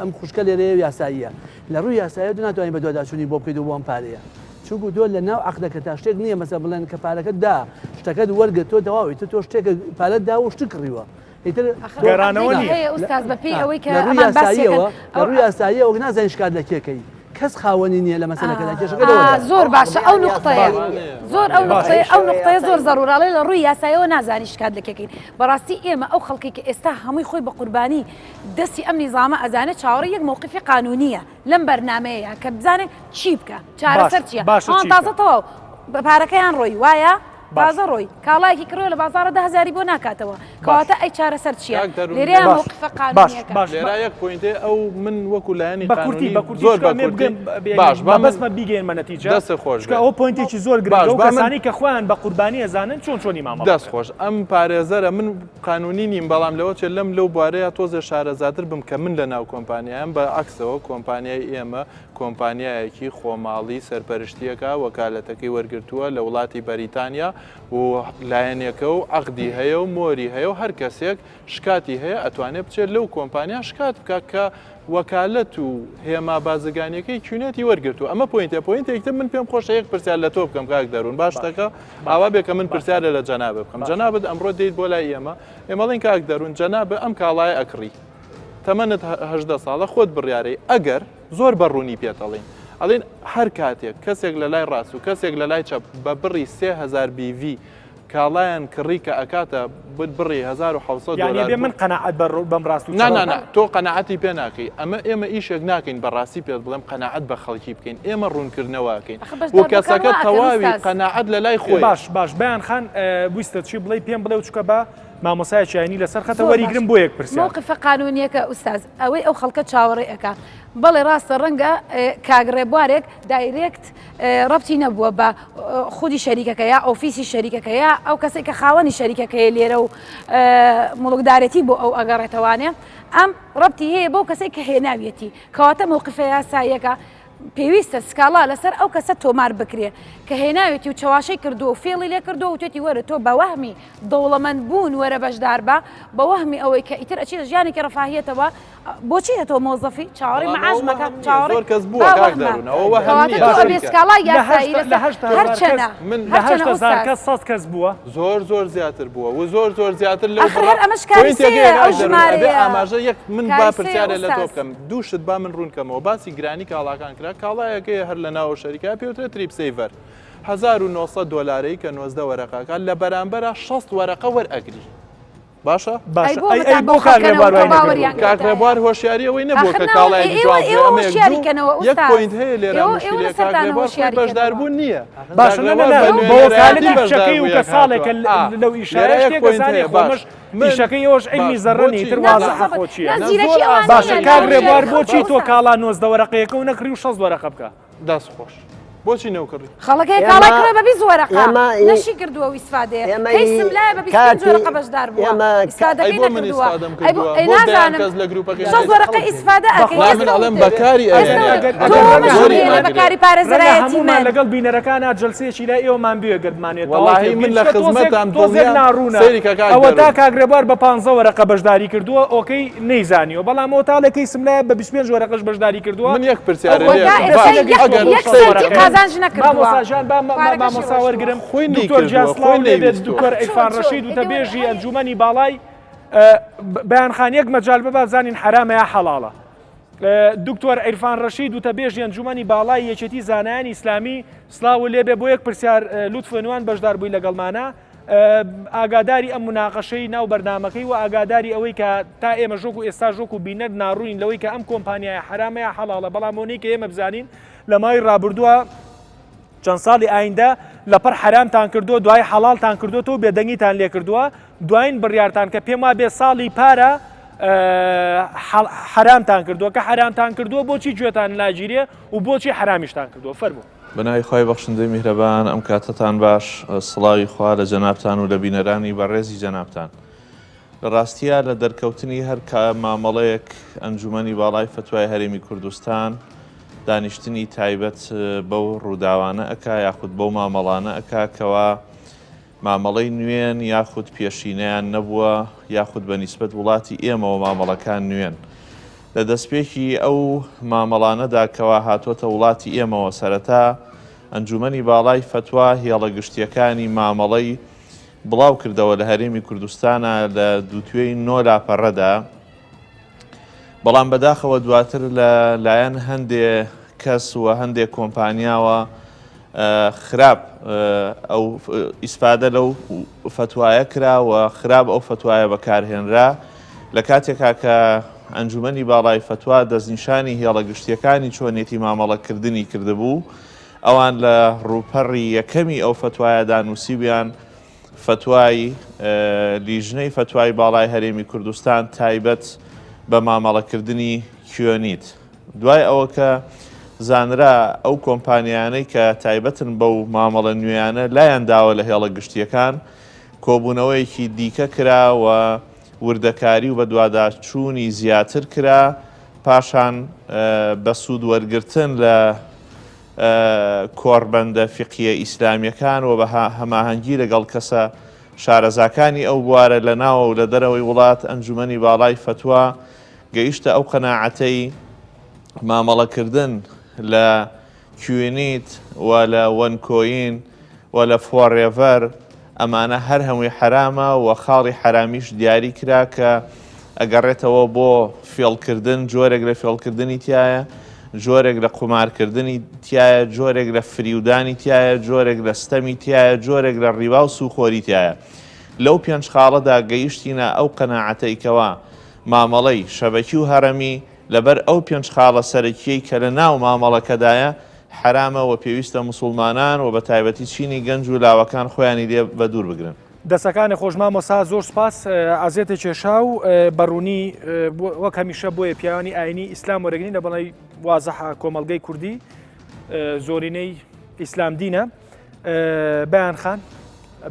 Speaker 5: ئەم خوشکە لێرەیە و یاساییە لە ڕووی یاساییە تۆ ناتوانانی بەدواداچوونی بۆ بکەیت و بۆ ئەم پارەیە چونکو تۆ لە ناو عەقدەکە تا شتێک نییە مەسە بڵێن کە پارەکەت دا شتەکەت وەرگرت تۆ تەواوی تۆ تۆ شتێکە پارەت دا و شت کڕیوە ئیتر
Speaker 1: گەڕانەوە نییە
Speaker 6: هەیە ئوستاز بەپێی ئەوەی کە
Speaker 5: لە ڕووی
Speaker 6: ئەمان باسی
Speaker 5: یاساییەوە
Speaker 6: ئەکەن
Speaker 5: لە ڕووی یاساییەوە نازانین شکات لە کێ کەی کەس خاوەنی نییە لە مەسەلەکەدا کێشەکە لەوەدایە.
Speaker 6: زۆر باشە ئەو نوقتەیە زۆر ئەو نوقتەیە ئەو نوقتەیە زۆر زەرورە ئەڵێ لە ڕووی یاسایەوە نازانی شکات لە کێ کەین بەڕاستی ئێمە ئەو خەڵکی کە ئێستا هەمووی خۆی بە قوربانی دەستی ئەم نیزامە ئەزانێ چاوەڕێی یەک مەوقیفی قانونیە لەم بەرنامەیە کە بزانێ چی بکە چارەسەر چییە
Speaker 1: باشە
Speaker 6: ئەوان
Speaker 1: چی
Speaker 6: تازە
Speaker 1: بکە؟
Speaker 6: تەواو پارەکەیان ڕۆی وایە
Speaker 1: باش.
Speaker 6: تازە ڕۆی کاڵایەکی کڕیوە لە بازاڕە 10000 بۆ ناکاتەوە کەواتە ئەی چارەسەر چییە
Speaker 2: کاک دەروون،
Speaker 6: لێرەیان
Speaker 1: باش.
Speaker 6: مەوقیفە
Speaker 1: باش
Speaker 6: قانونیەکە
Speaker 1: باش
Speaker 2: لێرا یەک point ێ ئەو من وەکو لایەنی
Speaker 1: بە کورتی
Speaker 2: قانونی
Speaker 1: بە کورتی
Speaker 2: زۆر
Speaker 1: چونکە
Speaker 2: بە
Speaker 1: ئەمێ
Speaker 2: کورتی
Speaker 1: بگەم بە-
Speaker 2: باش با من
Speaker 1: مەبەستمە بیگەیەنمە نەتیجە
Speaker 2: دەست خۆش
Speaker 1: چونکە
Speaker 2: بێ.
Speaker 1: ئەوە point ێکی زۆر
Speaker 2: باش،
Speaker 1: گرنگە و
Speaker 2: با من-
Speaker 1: کەسانی کە خۆیان بە قوربانی ئەزانن چۆن چۆنی مامەڵە
Speaker 2: دەست
Speaker 1: بکەن.
Speaker 2: خۆش ئەم پارێزەرە من قانونی نیم بەڵام لەوە چێ لەم لەو بوارەیە تۆزێ شارەزاتر بم کە من لە ناو کۆمپانیایم بە عەکسەوە کۆمپانیای ئێمە کۆمپانیایەکی خۆماڵی سەرپەرشتیەکە وەکالەتەکەی وەرگرتووە لە وڵاتی بەریتانیا و لایەنێکە و عەقدی هەیە و مۆری هەیە و هەر کەسێک شکاتی هەیە ئەتوانێت بچێت لەو کۆمپانیا شکات بکات کە وەکالەت و هێما بازرگانیەکەی QNET ی وەرگرتووە ئەمە point ە point ێکی تر من پێم خۆشە یەک پرسیار لە تۆ بکەم کاک دەروون باش شتەکە ئاوا بێ کە من پرسیارە لە جەنابت بکەم جەنابت ئەمڕۆ دێیت بۆ لای ئێمە ئێمەڵین کاک دەروون جەنابت ئەم کاڵایە ئەکڕی تەمەنت 18 ساڵە خۆت بڕیارەی ئەگەر زۆر بە ڕوونی پێتەڵین ئەڵین هەر کاتێک کەسێک لە لای ڕاست و کەسێک لە لای چەپ بە بڕی 3000 BV. کاڵایان کڕی کە ئەکاتە بڕی 1700
Speaker 1: یانی
Speaker 2: دۆلار
Speaker 1: ئەبێ من قەناعەت بە بەم ڕاست و
Speaker 2: نا نا
Speaker 1: چەوە
Speaker 2: نا تۆ قەناعەتی پێ ناکەی ئەمە ئێمە ئیشێک ناکەین بە ڕاستی پێت بڵێم قەناعەت بە خەڵکی بکەین ئێمە ڕوونکردنەوە ئەکەین
Speaker 6: ئەخە
Speaker 2: و
Speaker 6: بەشداربووەکان
Speaker 2: کەسەکە
Speaker 6: وا ئەکەن
Speaker 2: تەواوی
Speaker 6: ئوستاز.
Speaker 2: قەناعەت لە لای خۆیە.
Speaker 1: باش باش بەیان خان ویستت چی بڵێی پێم بڵێ و چونکە بە مامۆستایەکی ئاینی لەسەر خەتە
Speaker 6: زۆر باش
Speaker 1: وەریگرم بۆ یەک پرسیار.
Speaker 6: مەوقفە قانونیەکە ئوستاز ئەوەی ئەو خەڵکە چاوەڕێ ئەکا بەڵێ ڕاستە ڕەنگە کاک ڕێبوارێک direct ڕەبتی نەبووە بە خودی شەریکەکە یا ئۆفیسی شەریکەکە یا ئەو کەسێک کە خاوەنی شەریکەکەی لێرە و موڵکدارێتی بۆ ئەو ئەگەڕێتەوانێ ئەم ڕەبتی هەیە بۆ کەسێک کە هێناویەتی کەواتە مەوقفە یاساییەکە پێویستە سکاڵا لەسەر ئەو کەسە تۆمار بکرێ کە هێناوێتی و چەواشەی کردووە و فێڵی لێ کردووە وتێتی وەرە تۆ بە وەهمی دەوڵەمەند بوون وەرە بەشدار بە بە وەهمی ئەوەی کە ئیتر ئەچیتە ژیانێکی ڕەفاهیەتەوە بۆچی هەتۆ مۆزەفی چاوەڕێی
Speaker 2: بەڵام
Speaker 6: مەعاش
Speaker 2: ئەوە
Speaker 6: مەکە
Speaker 2: وەهم نییە
Speaker 6: چاوەڕێی
Speaker 2: زۆر کەس بووە
Speaker 6: با
Speaker 2: کاک
Speaker 6: وەهمە
Speaker 2: دەروون ئەوە وەهم
Speaker 6: کەواتە
Speaker 2: نییە
Speaker 6: تۆ ئەبێ
Speaker 2: شەریکە
Speaker 6: سکاڵای
Speaker 1: لە هەشت
Speaker 6: یاسایی
Speaker 1: لە
Speaker 6: لەسەر
Speaker 1: 8000
Speaker 6: هەرچەنە
Speaker 1: کەس
Speaker 2: من
Speaker 1: لە
Speaker 6: هەرچەنە
Speaker 1: 8000
Speaker 6: ئوستاز
Speaker 1: کەس 100 کەس بووە
Speaker 2: زۆر زۆر زیاتر بووە و زۆر زۆر زیاتر لەو
Speaker 6: ئاخر
Speaker 2: بڕە
Speaker 6: هەر ئەمەش
Speaker 2: point ێک
Speaker 6: کاریسەیە
Speaker 2: هەیە
Speaker 6: ئەو
Speaker 2: کاک دەروون ئەبێ
Speaker 6: ژمارەیە
Speaker 2: ئاماژە یەک من با
Speaker 6: کاریسەیە
Speaker 2: پرسیارێ لە تۆ
Speaker 6: ئوستاز
Speaker 2: بکەم دوو شت با من ڕوون کەمەوە باسی گرانی کاڵاکان کرا کاڵایەک هەیە هەر لە ناوە شەریکە پێوترێ Trip Saver 1900 دۆلارەی کە 19 وەرەقەکە لە بەرامبەرا 60 وەرەقە وەرئەگری باشە؟
Speaker 1: باشە
Speaker 6: ئەی بۆ
Speaker 1: ئەی
Speaker 6: بەتان
Speaker 1: ئەی
Speaker 6: بەو
Speaker 1: بۆ کاک
Speaker 6: خەڵکەنەوە
Speaker 1: ڕێبوار
Speaker 6: کە
Speaker 1: وای نەکردووە؟
Speaker 6: باوەریان
Speaker 2: کاک
Speaker 6: پێتایە
Speaker 2: ڕێبوار هۆشیاری ئەوەی نەبووە
Speaker 6: ئاخر
Speaker 2: کە
Speaker 6: نا
Speaker 2: کاڵایەکی
Speaker 6: ئێوە
Speaker 2: جواب
Speaker 6: ئێوە
Speaker 2: ئەمە یەک
Speaker 6: هۆشیاری
Speaker 2: دوو
Speaker 6: کەنەوە
Speaker 2: یەک
Speaker 6: ئوستاز
Speaker 2: point هەیە لێرە
Speaker 6: ئێوە ئێوە
Speaker 2: مشکلەیە کاک
Speaker 6: لەسەرتانە
Speaker 2: ڕێبوار خۆی
Speaker 6: هۆشیاری کەنەوە
Speaker 2: بەشداربوون نییە
Speaker 1: باشە
Speaker 2: کاک
Speaker 1: نا نا
Speaker 2: ڕێبوار
Speaker 1: نا
Speaker 2: بە
Speaker 1: بە
Speaker 2: نوێنەرایەتی
Speaker 1: وەکالەتی کچەکەی و
Speaker 2: بەشداربوویەک
Speaker 1: کە
Speaker 2: هاتووە
Speaker 1: ساڵێکە
Speaker 2: ئا
Speaker 1: لەو
Speaker 2: لێرە
Speaker 1: ئیشایە
Speaker 2: یەک
Speaker 1: شتێک
Speaker 2: point
Speaker 1: ئەزانێ
Speaker 2: هەیە
Speaker 1: خۆ
Speaker 2: باش
Speaker 1: ئەمەش
Speaker 2: من
Speaker 1: ئیشەکەی ئێوەش عیلمی
Speaker 2: باش
Speaker 1: زەڕە نییە
Speaker 2: بۆچی
Speaker 1: ئیتر
Speaker 6: نا
Speaker 1: وازحە
Speaker 6: بالضبط
Speaker 1: خۆ چییە
Speaker 6: نا
Speaker 2: نا
Speaker 6: زیرەکی
Speaker 2: زۆر
Speaker 6: ئەوان
Speaker 1: باشە
Speaker 6: نییە
Speaker 2: ئاسانە
Speaker 6: لە
Speaker 1: کاک
Speaker 2: کاک
Speaker 1: ڕێبوار
Speaker 6: هۆشیاری
Speaker 2: ڕێبوار
Speaker 6: خەڵک
Speaker 1: بۆچی تۆ
Speaker 6: ئوستاز
Speaker 1: کاڵا 19 وەرەقەیەکە و نەکڕی و 60 وەرەقە بکە
Speaker 2: دەست خۆش بۆچی نەوکڕی؟
Speaker 6: خەڵک هەیە
Speaker 4: ئێمە
Speaker 6: کاڵای کڕێ بە 20 وەرەقە
Speaker 4: ئێمە
Speaker 6: نەشی کردووە و ئیسفادەیە
Speaker 4: ئێمە
Speaker 6: کەیسم لایە بە 25
Speaker 4: کاتی
Speaker 6: وەرەقە بەشدار بووە
Speaker 4: ئێمە
Speaker 2: ئەی
Speaker 6: ئیسفادەکەی
Speaker 2: بۆ من
Speaker 6: نەکردووە
Speaker 2: ئیسفادەم
Speaker 6: ئەی بۆ
Speaker 2: کردووە
Speaker 6: ئەی
Speaker 2: بۆ دەیان
Speaker 6: نازانم
Speaker 2: کەس لە گروپەکەی
Speaker 6: 60 وەرەقە ئیسفادە ئەکەی
Speaker 1: بەخوا
Speaker 2: نا من
Speaker 6: ئێستا
Speaker 2: ئەڵێم
Speaker 6: وتت
Speaker 2: بەکاری
Speaker 6: ئێستا
Speaker 2: ئەهێنێ
Speaker 6: وتت
Speaker 1: ئەگەر
Speaker 6: تۆ
Speaker 1: ئەگەر ڕەنگە
Speaker 6: مەشغولی
Speaker 2: زۆری
Speaker 6: لە
Speaker 2: ئەگرێ
Speaker 6: بەکاری
Speaker 1: ڕەنگە
Speaker 6: پارێزەرایەتی
Speaker 1: هەموومان
Speaker 6: من
Speaker 1: لەگەڵ بینەرەکانا جەلسەیەکی لای ئێوەمان بوێ گەر بمانەوێت تەواو
Speaker 2: وەڵاهی من
Speaker 1: تێبگەین
Speaker 2: لە
Speaker 1: چونکە تۆزێک
Speaker 2: خزمەتام
Speaker 1: تۆزێک
Speaker 2: دڵنیام
Speaker 1: ناڕوونە
Speaker 2: سەیری کە کاک
Speaker 1: ئەوەتا
Speaker 2: دەروون
Speaker 1: کاک ڕێبوار بە 15 وەرەقە بەشداری کردووە okay نەیزانیوە بەڵام ئەوەتا ئەڵێ کەیسم لایە بە 25 وەرەقەش بەشداری کردووە
Speaker 2: من یەک پرسیارێ
Speaker 1: ئەو
Speaker 2: لێ
Speaker 6: تا
Speaker 2: ئەکەم
Speaker 6: ئێستا
Speaker 2: باش
Speaker 6: یەک
Speaker 2: ئەگەر
Speaker 6: یەک
Speaker 2: سەیری
Speaker 6: سەنتی
Speaker 2: کە
Speaker 6: قازانج نەکردووە
Speaker 1: مامۆستا ژیان با
Speaker 6: پارەکەشی
Speaker 1: مامۆستا
Speaker 6: ڕۆشتووە.
Speaker 1: وەرگرم
Speaker 2: خۆی
Speaker 1: دکتۆر گیان
Speaker 2: نەیکردووە
Speaker 1: سڵاو
Speaker 2: خۆی
Speaker 1: لێ بێت
Speaker 2: نەیویستووە
Speaker 1: دکتۆر
Speaker 6: چۆن
Speaker 1: عیرفان
Speaker 6: چۆن
Speaker 1: ڕەشید
Speaker 6: ئەی دەوەرە
Speaker 1: وتەبێژی
Speaker 6: هەی
Speaker 1: ئەنجومەنی باڵای بەیان خان یەک مەجال بە با بزانین حەرامە یا حەڵاڵە دکتۆر عیرفان ڕەشید وتەبێژی ئەنجومەنی باڵای یەکێتی زانایانی ئیسلامی سڵاو لێبێ بۆ یەک پرسیار لوتف نوان بەشدار بووی لەگەڵمانە ئاگاداری ئەم مناقەشەی ناو بەرنامەکەی و ئاگاداری ئەوەی کە تا ئێمە ژۆک و ئێستا ژۆک و بینەر ناڕووین لەوەی کە ئەم کۆمپانیایە حەرامە یا حەڵاڵە بەڵام ئەوەی کە ئێمە بزانین لە ماوەی ڕابردووە چەند ساڵی ئایندە لەپڕ حەرامتان کردووە دوای حەڵاڵتان کردووەتەوە بێدەنگیتان لێکردووە دوایین بڕیارتان کە پێم وابێ ساڵی پارە حەرامتان کردووە کە حەرامتان کردووە بۆچی گوێتان ناگیرێ و بۆچی حەرامیشتان کردووە فەرموو.
Speaker 7: بە ناوی خوای بەخشندەی میهرەبان ئەم کاتەتان باش سڵاوی خوا لە جەنابتان و لە بینەرانی بەڕێزی جەنابتان. لە ڕاستیا لە دەرکەوتنی هەر مامەڵەیەک ئەنجومەنی باڵای فەتوای هەرێمی کوردستان دانیشتنی تایبەت بەو ڕووداوانە ئەکا یاخود بەو مامەڵانە ئەکا کەوا مامەڵەی نوێن یاخود پێشینەیان نەبووە یاخود بە نیسبەت وڵاتی ئێمەوە مامەڵەکان نوێن. لە دەستپێکی ئەو مامەڵانەدا کەوا هاتۆتە وڵاتی ئێمەوە سەرەتا ئەنجومەنی باڵای فەتوا هێڵە گشتیەکانی مامەڵەی بڵاو کردەوە لە هەرێمی کوردستانا لە دووتوێی نۆ لاپەڕەدا، بەڵام بەداخەوە دواتر لە لایەن هەندێ کەس و هەندێک کۆمپانیاوە خراپ ئەو ئیسفادە لەو فەتوایە کرا و خراپ ئەو فەتوایە بەکارهێنرا لە کاتێکا کە ئەنجومەنی باڵای فەتوا دەستنیشانی هێڵە گشتیەکانی چۆنیەتی مامەڵەکردنی کردبوو ئەوان لە ڕووپەڕی یەکەمی ئەو فەتوایەدا نووسیبوویان، فەتوای لیژنەی فەتوای باڵای هەرێمی کوردستان تایبەت بە مامەڵەکردنی کیۆنیت. دوای ئەوە کە زانرا ئەو کۆمپانیایانەی کە تایبەتن بەو مامەڵە نوێیانە لایان داوە لە هێڵە گشتییەکان، کۆبوونەوەیەکی دیکە کرا و وردەکاری و بەدواداچوونی زیاتر کرا، پاشان بە سوود وەرگرتن لە کۆڕبەندە فیقهییە ئیسلامییەکان و بە هەماهەنگی لەگەڵ کەسە شارەزاکانی ئەو بوارە لە ناوە و لە دەرەوەی وڵات، ئەنجومەنی باڵای فەتوا گەیشتە ئەو قەناعەتەی مامەڵەکردن لە QNET و لە OneCoin و لە Forever ئەمانە هەر هەمووی حەرامە و خاڵی حەرامیش دیاری کرا کە ئەگەڕێتەوە بۆ فێڵکردن جۆرێک لە فێڵکردنی تایە. جۆرێک لە قومارکردنی تیایە، جۆرێک لە فریودانی تیایە، جۆرێک لە ستەمی تیایە، جۆرێک لە ڕیبا و سووخۆری تیایە. لەو پێنج خاڵەدا گەیشتینە ئەو قەناعەتەی کەوا مامەڵەی شەبەکی و هەرەمی لەبەر ئەو پێنج خاڵە سەرەکییەی کە لە ناو مامەڵەکەدایە حەرامە و پێویستە موسوڵمانان و بەتایبەتی چینی گەنج و لاوەکان خۆیانی لێ بەدوور بگرن.
Speaker 1: دەسەکانت خۆش مامۆستا زۆر سوپاس ئازیەتە کێشا و بەڕوونی وەک هەمیشە بۆیە پیاوانی ئاینی ئیسلام وەرەگرین لە بەڵی وازەحە کۆمەڵگەی کوردی زۆرینەی ئیسلام دینە بەیان خان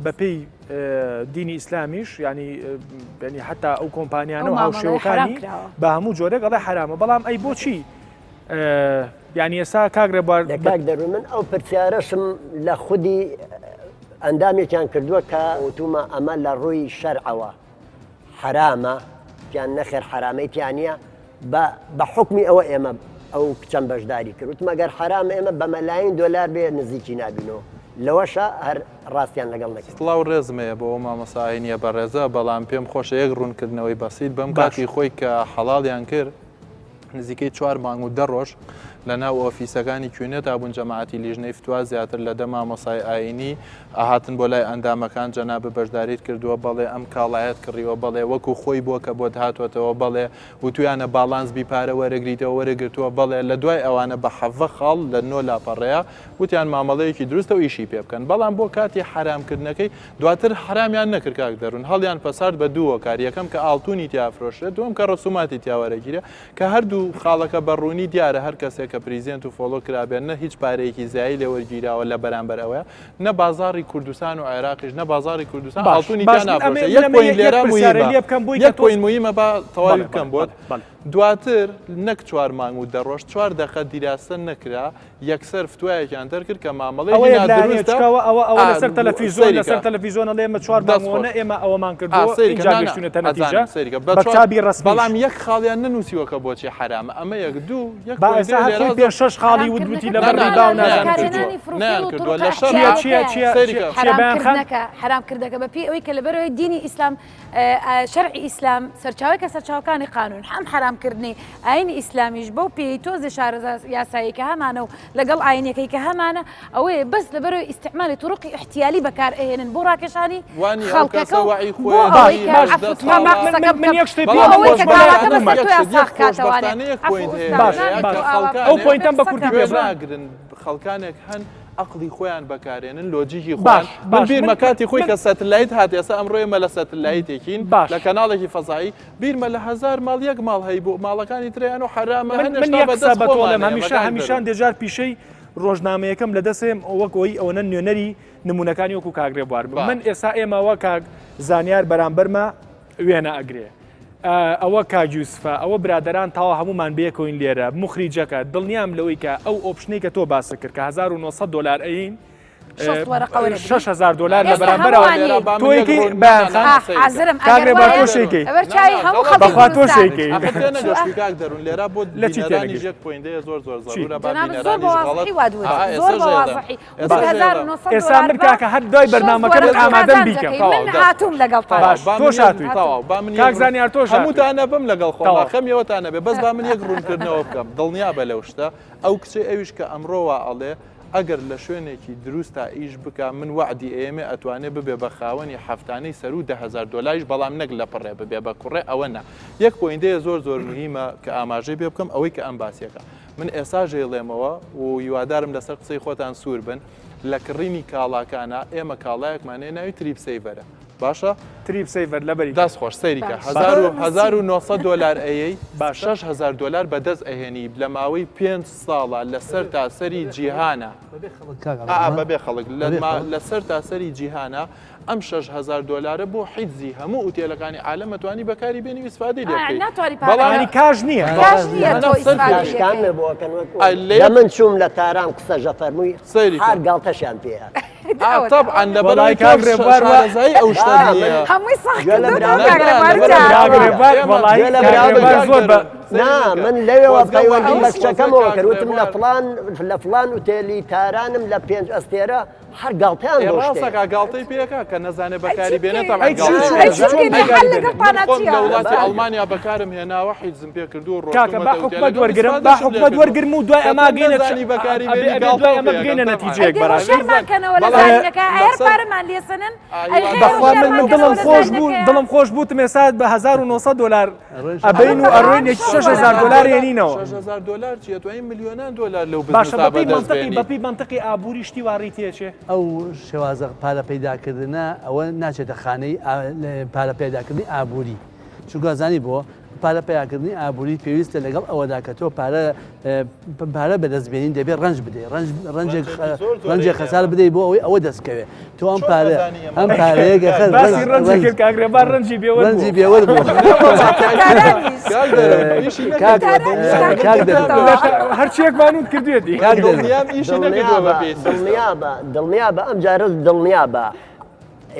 Speaker 1: بەپێی دینی ئیسلامیش ینی ینی حتا ئەو کۆمپانیانە و هاوشێوەکانی بە هەموو جۆرێک ئەڵێ حرامە بەڵام ئەی بۆچی یانی ئێستا کاک ڕێبوار
Speaker 4: لە کاک دەروون من ئەو پرسیارەشم لە خودی ئەندامێکیان کردووە کە وتومە ئەمە لە ڕووی شەرعەوە حەرامە یان نەخێر حەرامەی تیا نییە بە بە حکمی ئەوە ئێمە ئەو کچەم بەشداری کرد وتم ئەگەر حەرامە ئێمە بە مەلاین دۆلار بێ نزیکی نابینەوە لەوەشە هەر ڕاستیان لەگەڵ نەکرد.
Speaker 2: سڵاو ڕێزم هەیە بۆ ئەو مامۆستا ئاینیە بەڕێزە بەڵام پێم خۆشە یەک ڕوونکردنەوەی بەسیت بەم کاتی خۆی کە حەڵاڵیان کرد نزیکەی چوار مانگ و دە ڕۆژ لە ناو ئۆفیسەکانی QNet بوون جەماعەتی لیژنەی فتوا زیاتر لە دە مامۆسای ئاینی ئەهاتن بۆ لای ئەندامەکان جەنابت بەشداریت کردووە بەڵێ ئەم کاڵایەت کڕیوە بەڵێ وەکو خۆی بووە کە بۆت هاتووەتەوە بەڵێ وتویانە باڵانس بی پارە وەرەگریتەوە وەرەگرتووە بەڵێ لە دوای ئەوانە بە حەڤە خاڵ لە نۆ لاپەڕەیە وتیان مامەڵەیەکی دروستە و ئیشی پێ بکەن بەڵام بۆ کاتی حەرامکردنەکەی دواتر حەرامیان نەکرد کاک دەروون هەڵیان پەسارد بە دوو هۆکار یەکەم کە ئاڵتونی تیا ئەفرۆشرێت دووەم کە ڕسوماتی تیا وەرەگیرێ کە هەردوو خاڵەکە بە ڕوونی دیارە هەر کەسێک کە present و follow کرابێ نە هیچ پارەیەکی زیایی لێ وەرگیراوە لە بەرامبەر ئەوەیە نە بازاڕی کوردستان و عێراقیش نە بازاڕی کوردستان
Speaker 1: باش
Speaker 2: ئاڵتونی
Speaker 1: باش
Speaker 2: تیا
Speaker 1: من ئەمێ
Speaker 2: نافرۆشێ
Speaker 1: من
Speaker 2: یەک
Speaker 1: ئەمێ
Speaker 2: point
Speaker 1: یەک
Speaker 2: لێرە
Speaker 1: پرسیارێ
Speaker 2: موهیمە
Speaker 1: لێ بکەم بۆی کە
Speaker 2: یەک
Speaker 1: تۆ
Speaker 2: point موهیمە با تەواوی
Speaker 1: بەڵێ
Speaker 2: بکەم
Speaker 1: بەڵێ
Speaker 2: بۆت
Speaker 1: بەڵێ بەڵێ
Speaker 2: دواتر نەک چوار مانگ و دە ڕۆژ چوار دەقە دیراسە نەکرا یەکسەر فتوایەکیان دەرکرد کە
Speaker 1: ئەوە
Speaker 2: مامەڵەیەکی
Speaker 1: یەک لایەنەیە
Speaker 2: نادروستە
Speaker 1: چونکە ئەوە ئەوە ئەوە
Speaker 2: ئا
Speaker 1: لەسەر تەلەفیزۆن لەسەر
Speaker 2: سەیریکە
Speaker 1: تەلەفیزۆن ئەڵێ ئێمە چوار
Speaker 2: دەست
Speaker 1: مانگ
Speaker 2: خۆش
Speaker 1: نە ئێمە ئەوەمان
Speaker 2: ئا
Speaker 1: کردووە
Speaker 2: سەیریکە
Speaker 1: ئینجا
Speaker 2: نا نا
Speaker 1: گەیشتوونەتە نەتیجە
Speaker 2: ئەزانم سەیریکە بە
Speaker 1: بە
Speaker 2: چوار
Speaker 1: کتابی ڕەسمیش
Speaker 2: بەڵام یەک خاڵیان نەنووسیوە کە بۆچی حەرامە ئەمە یەک دوو یەک
Speaker 1: با
Speaker 2: point
Speaker 1: ئێستا
Speaker 2: هەیە
Speaker 1: هەر
Speaker 2: لێرە
Speaker 1: خۆی
Speaker 2: زۆر
Speaker 1: پێنج شەش خاڵی وت وتی
Speaker 6: حەرامکردنەکە
Speaker 1: لەبەر
Speaker 2: نا نا
Speaker 1: ڕیبا و
Speaker 6: تەنها لە
Speaker 1: نازانم
Speaker 2: نەیان
Speaker 1: چی
Speaker 2: کردووە
Speaker 6: بەکارهێنانی فڕوفێڵ
Speaker 2: نەیان
Speaker 6: و
Speaker 2: کردووە
Speaker 6: طرقە
Speaker 2: لە
Speaker 1: چییە
Speaker 2: شەرعا
Speaker 1: چییە
Speaker 6: احتیالیەکەیە.
Speaker 1: چییە
Speaker 2: سەیریکە
Speaker 1: چییە بەیان خان
Speaker 6: حەرامکردنەکە حەرامکردنەکە بەپێی ئەوەی کە لەبەرئەوەی دینی ئیسلام شەرعی ئیسلام سەرچاوەیەکە سەرچاوەکانی قانون ئەم حەرامکردنەی ئاینی ئیسلامیش بەو پێی تۆزێ شارەزا یاسایی کە هەمانە و لەگەڵ ئاینەکەی کە هەمانە ئەوەیە بەس لەبەرەوەی ئیستعمالی طرقی احتیالی بەکار ئەهێنن بۆ ڕاکێشانی
Speaker 2: وانی ئەو
Speaker 6: خەڵکەکە
Speaker 2: کەسە
Speaker 6: و
Speaker 2: وەعی
Speaker 6: بۆ
Speaker 2: خۆیەتی
Speaker 6: ئەوەی کە
Speaker 1: باش
Speaker 2: هەژدە
Speaker 6: عەفو
Speaker 2: ساڵە
Speaker 6: تخوا
Speaker 1: من
Speaker 6: قسەکە
Speaker 1: من من
Speaker 6: بکەم
Speaker 1: یەک شتێ
Speaker 6: بۆ
Speaker 1: پێ
Speaker 2: بەڵام
Speaker 6: ئەوەی کە
Speaker 1: خۆشبەختانە
Speaker 6: کاڵاکە
Speaker 2: خۆشبەختانە
Speaker 6: بەسەر
Speaker 2: یەک
Speaker 6: تۆیا
Speaker 2: شت
Speaker 6: ساغ
Speaker 2: یەک
Speaker 6: کاتەوانێ
Speaker 2: خۆشبەختانە یەک
Speaker 6: عەفو
Speaker 2: point هەیە
Speaker 6: ئوستاز
Speaker 1: باش
Speaker 2: لێرەیە
Speaker 6: نابێت
Speaker 1: باش
Speaker 2: کە
Speaker 6: تۆ ئاوا
Speaker 1: ئەو
Speaker 2: خەڵکانێک
Speaker 1: point ەم بە کوردی
Speaker 6: قسەکەم
Speaker 1: پێ
Speaker 2: گوێ
Speaker 1: بڵێ
Speaker 2: ناگرن خەڵکانێک هەن عەقڵی خۆیان بەکارێنن لۆجیکی خۆیان
Speaker 1: باش
Speaker 2: من
Speaker 1: باش من
Speaker 2: بیرمە کاتی خۆی
Speaker 1: من
Speaker 2: کە سەتلایت هات ئێستا ئەمڕۆ ئێمە لە سەتلایتێکین
Speaker 1: باش
Speaker 2: لە کەناڵێکی فەزایی بیرمە لە هەزار ماڵ یەک ماڵ هەیبوو ماڵەکانی تریان و حەرامە
Speaker 1: من
Speaker 2: هەن
Speaker 1: من
Speaker 2: هێشتا
Speaker 1: یەک قسە
Speaker 2: بەدەست
Speaker 1: بە تۆ
Speaker 2: خۆمان
Speaker 1: ئەڵێم
Speaker 2: هەیە
Speaker 1: هەمیشە
Speaker 2: مەکاک
Speaker 1: هەمیشان
Speaker 2: دەروون
Speaker 1: دێجار پیشەی ڕۆژنامەیەکەم لە دەستێم وەک ئەوەی ئەوەنە نوێنەری نمونەکانی وەکو کاک ڕێبوار بم من
Speaker 2: باش
Speaker 1: ئێستا ئێمە وە کاک زانیار بەرامبەرمە وێنە ئەگرێ ئەوە کاک یوسفە ئەوە برادەران تاوا هەمومان بەیەکەوەین لێرە موخریجەکە دڵنیام لەوەی کە ئەو option ەی کە تۆ باست کرد کە 1900 دۆلار ئەین
Speaker 6: شەست وەرەقە وەرەگری
Speaker 1: 6000 دۆلار لە
Speaker 6: ئێستا
Speaker 1: بەرامبەرەوە
Speaker 6: هەمووانی
Speaker 2: لێرە با من یەک
Speaker 1: تۆیەکەی
Speaker 2: ڕوون
Speaker 1: بەیان
Speaker 2: نا نا
Speaker 1: خان
Speaker 2: نا سەیرکە
Speaker 6: حازرم
Speaker 1: کاک
Speaker 6: ئەگەر
Speaker 1: ڕێبوار
Speaker 6: وایە
Speaker 1: تۆ شەیکەی
Speaker 6: لەبەر
Speaker 2: نا
Speaker 6: چاوی
Speaker 2: نا
Speaker 6: هەموو
Speaker 2: غەڵەت
Speaker 6: خەڵکی
Speaker 1: بەخوا تۆ
Speaker 6: کوردستان
Speaker 1: شەیکەی
Speaker 2: ئاخر
Speaker 6: شو
Speaker 2: تێنەگەشتی کاک دەروون لێرە بۆ
Speaker 1: لە چی
Speaker 2: بینەرانیش
Speaker 1: تێنەگەشت
Speaker 2: یەک point ەیە زۆر زۆر
Speaker 1: چی
Speaker 2: زەرورە با
Speaker 6: جەنابت زۆر
Speaker 2: بینەرانیش
Speaker 6: بە
Speaker 2: غەڵەت
Speaker 6: وازحی وا دوت
Speaker 2: ئا
Speaker 6: زۆر
Speaker 2: ئێستا
Speaker 6: بە
Speaker 2: ژێڵم
Speaker 6: وازحی وتت
Speaker 2: ئێستا ژێڵم
Speaker 6: 1900
Speaker 1: ئێستا
Speaker 6: دۆلار
Speaker 1: من
Speaker 6: بە
Speaker 1: کاکە هەر دوای
Speaker 6: شەست
Speaker 1: بەرنامەکە من
Speaker 6: وەرەقە
Speaker 1: ئامادەم
Speaker 6: قازانج
Speaker 1: بیکەم
Speaker 6: دەکەی
Speaker 2: تەواو
Speaker 6: من
Speaker 2: دەست
Speaker 6: هاتووم
Speaker 2: خۆش
Speaker 6: لەگەڵتان
Speaker 2: تەواو
Speaker 1: باش
Speaker 2: با من
Speaker 1: تۆش
Speaker 2: یەک
Speaker 1: هاتووی
Speaker 2: تەواو با من یەک
Speaker 1: کاک
Speaker 2: ڕوون
Speaker 1: زانیار تۆش هاتووی
Speaker 2: هەمووتان نەبم لەگەڵ خۆما
Speaker 1: تەواو
Speaker 2: خەمی ئەوەتان نەبێ بەس با من یەک ڕوونکردنەوە بکەم دڵنیابە لەو شتە ئەو کچەی ئەویش کە ئەمڕۆ وا ئەڵێ ئەگەر لە شوێنێکی دروستا ئیش بکا من وەعدی ئەیەمێ ئەتوانێ ببێ بە خاوەنی هەفتانەی سەروو 10,000 دۆلاریش بەڵام نەک لە پڕێ ببێ بە کوڕێ ئەوە نا یەک point ەیە زۆر زۆر مهیمە کە ئاماژەی پێ بکەم ئەوەی کە ئەم باسیەکە من ئێساش ئەیڵێمەوە و هیوادارم لەسەر قسەی خۆتان سوور بن لە کڕینی کاڵاکانا ئێمە کاڵایەکمان هەیە ناوی trip saver ە باشە
Speaker 1: trip saver لەبەری
Speaker 2: دەست خۆش سەیری کە
Speaker 6: باش.
Speaker 2: هەزار و
Speaker 6: زۆر
Speaker 2: 1900 دۆلار ئەیەی
Speaker 1: باشە
Speaker 2: 6000 دۆلار بەدەست ئەهێنی لە ماوەی پێنج ساڵە لە سەر تا سەری جیهانە
Speaker 5: بەبێ خەڵک کاک
Speaker 2: ئا
Speaker 5: عەبدولڕەحمان
Speaker 2: بەبێ خەڵک لە
Speaker 5: بەبێ
Speaker 2: ما
Speaker 5: خەڵک
Speaker 2: لە سەر تا سەری جیهانە ئەم 6000 دۆلارە بۆ حیجزی هەموو ئوتێلەکانی عالەم ئەتوانی بەکاری بێنی و ئیسفادەی لێ
Speaker 6: آه،
Speaker 2: بکەی
Speaker 6: ناتوانی
Speaker 2: بەڵام
Speaker 6: پارەکە
Speaker 1: یانی cash نییە
Speaker 6: cash نییە
Speaker 2: نا
Speaker 6: تۆ
Speaker 2: نا سەرفی
Speaker 6: ئیسفادەی
Speaker 4: cash کام
Speaker 6: لێ بکەی
Speaker 4: بۆ ئەکەن وەک
Speaker 2: ئا لە
Speaker 4: لە
Speaker 2: یەک
Speaker 4: من چووم لە تاران قسە ژە فەرمووی
Speaker 2: سەیری
Speaker 4: هەر
Speaker 2: کە
Speaker 4: گاڵتەشیان پێ هات
Speaker 2: ئا تەبعەن لەبەر
Speaker 1: وەڵای
Speaker 2: ئەوەی
Speaker 1: کاک
Speaker 2: تۆ
Speaker 1: ڕێبوار وا
Speaker 2: شارەزایی ئەو شتە
Speaker 4: با من
Speaker 2: نییە
Speaker 6: هەمووی سەخت
Speaker 4: گوێ لە
Speaker 6: کردووەتەوە
Speaker 4: برادەر
Speaker 6: کاک
Speaker 2: نا نا
Speaker 6: ڕێبوار
Speaker 2: لەبەر
Speaker 6: جا
Speaker 2: ئەوەی
Speaker 1: کاک
Speaker 4: برادەر
Speaker 1: ڕێبوار
Speaker 2: ئێمە
Speaker 1: وەڵای
Speaker 4: گوێ لە
Speaker 1: کاک
Speaker 4: برادەر
Speaker 1: ڕێبوار
Speaker 2: کاک
Speaker 1: زۆر بە
Speaker 2: دەروون سەیری
Speaker 4: نا
Speaker 2: نەکە
Speaker 4: من لەوێوە
Speaker 2: خۆزگە
Speaker 4: پەیوەندیم
Speaker 2: وەعی
Speaker 4: بە
Speaker 2: خۆزگە
Speaker 4: کچەکەمەوە
Speaker 2: کاک
Speaker 4: کرد وتم لە
Speaker 2: ڕێبوار
Speaker 4: فڵان لە فڵان ئوتێلی تارانم لە پێنج ئەستێرە. هەر گاڵتەیان
Speaker 2: ئێ
Speaker 4: بۆ شتێ.
Speaker 2: ڕاستەکا گاڵتەی پێکا کە نەزانێ
Speaker 6: ئەی چی
Speaker 2: بەکاری بێنێ
Speaker 6: بکەین؟
Speaker 2: تەبعەن
Speaker 1: ئەی چی
Speaker 2: گاڵتەی
Speaker 1: چۆن
Speaker 2: پێ
Speaker 6: ئەی چی
Speaker 2: ئەکا.
Speaker 1: چۆن
Speaker 6: بکەین؟
Speaker 1: بەکاری
Speaker 6: حەل
Speaker 1: بێنێ؟
Speaker 6: لەگەڵ
Speaker 2: من خۆم
Speaker 6: پاناچییە.
Speaker 2: لە وڵاتی
Speaker 4: بەڵێ.
Speaker 2: ئەڵمانیا بەکارم هێناوە حیجزم پێ کردووە و
Speaker 1: کاکە با
Speaker 2: ڕۆشتوومەتە
Speaker 1: حکومەت
Speaker 2: ئوتێلەکەم
Speaker 1: وەرگرم با
Speaker 2: ئیسفادەشم لێ
Speaker 1: حکومەت
Speaker 2: کردووە.
Speaker 1: وەرگرم و دوای
Speaker 2: کە
Speaker 1: ئەمە
Speaker 2: تۆ
Speaker 1: گەینە
Speaker 2: نەزانی بەکاری
Speaker 1: ئەبێ
Speaker 2: بێنی
Speaker 1: ئەبێ
Speaker 2: گاڵتەو
Speaker 1: دوای ئەمە
Speaker 2: پێ
Speaker 1: بگەینە
Speaker 2: ئەکەن تەبعەن.
Speaker 1: نەتیجەیەک
Speaker 6: ئەی دەی
Speaker 1: بەڕاستی.
Speaker 6: هۆشیارمان کەنەوە لە
Speaker 2: بەڵام
Speaker 6: زانینەکە ئەی هەر
Speaker 2: لەسەر
Speaker 6: پارەمان لێسەنن ئەی
Speaker 2: ئایوا
Speaker 6: غەیر
Speaker 1: بەخوا من
Speaker 6: هۆشیارمان
Speaker 1: من
Speaker 6: کەنەوە
Speaker 1: دڵم
Speaker 6: لە
Speaker 1: خۆش بوو
Speaker 6: زانینەکەیان.
Speaker 1: دڵم خۆش بووتم ئێستا بە 1900 دۆلار
Speaker 5: ڕێژ
Speaker 1: ئەبەین و
Speaker 6: ئەمە
Speaker 1: ئەڕۆین
Speaker 6: بەهان
Speaker 1: یەکی
Speaker 6: شەو
Speaker 1: 6000
Speaker 6: وەرە.
Speaker 1: دۆلار ێنینەوە.
Speaker 2: 6000 دۆلار چیە توانی ملیۆنان دۆلار لەو
Speaker 1: باشە
Speaker 2: بزنسا
Speaker 1: بەپێی
Speaker 2: بەدەست
Speaker 1: مەنتقی
Speaker 2: بێنی.
Speaker 1: بەپێی مەنتقی ئابووری شتی وا ڕێی تێچێ؟
Speaker 5: ئەو شێوازە پارە پەیداکردنە ئەوە ناچێتە خانەی پارە پەیداکردنی ئابووری چونکە زانی بۆ پارە پەیاکردنی ئابووری پێویستە لەگەڵ ئەوەدا کە تۆ پارە پارە بەدەست بێنی دەبێت ڕەنج بدەیت ڕەنج ڕەنجێک ڕەنجێک خەسار بدەیت بۆ ئەوەی ئەوە دەستکەوێت تۆ ئەم پارە ئەم پارەیە کە خەر
Speaker 1: باسی ڕەنجی کرد کاک ڕێبار ڕەنجی بێوەر
Speaker 5: ڕەنجی بێوەر بوو
Speaker 1: هەرچیەکمان وت کردوێتی
Speaker 4: دڵنیابە دڵنیابە ئەم جارە دڵنیابە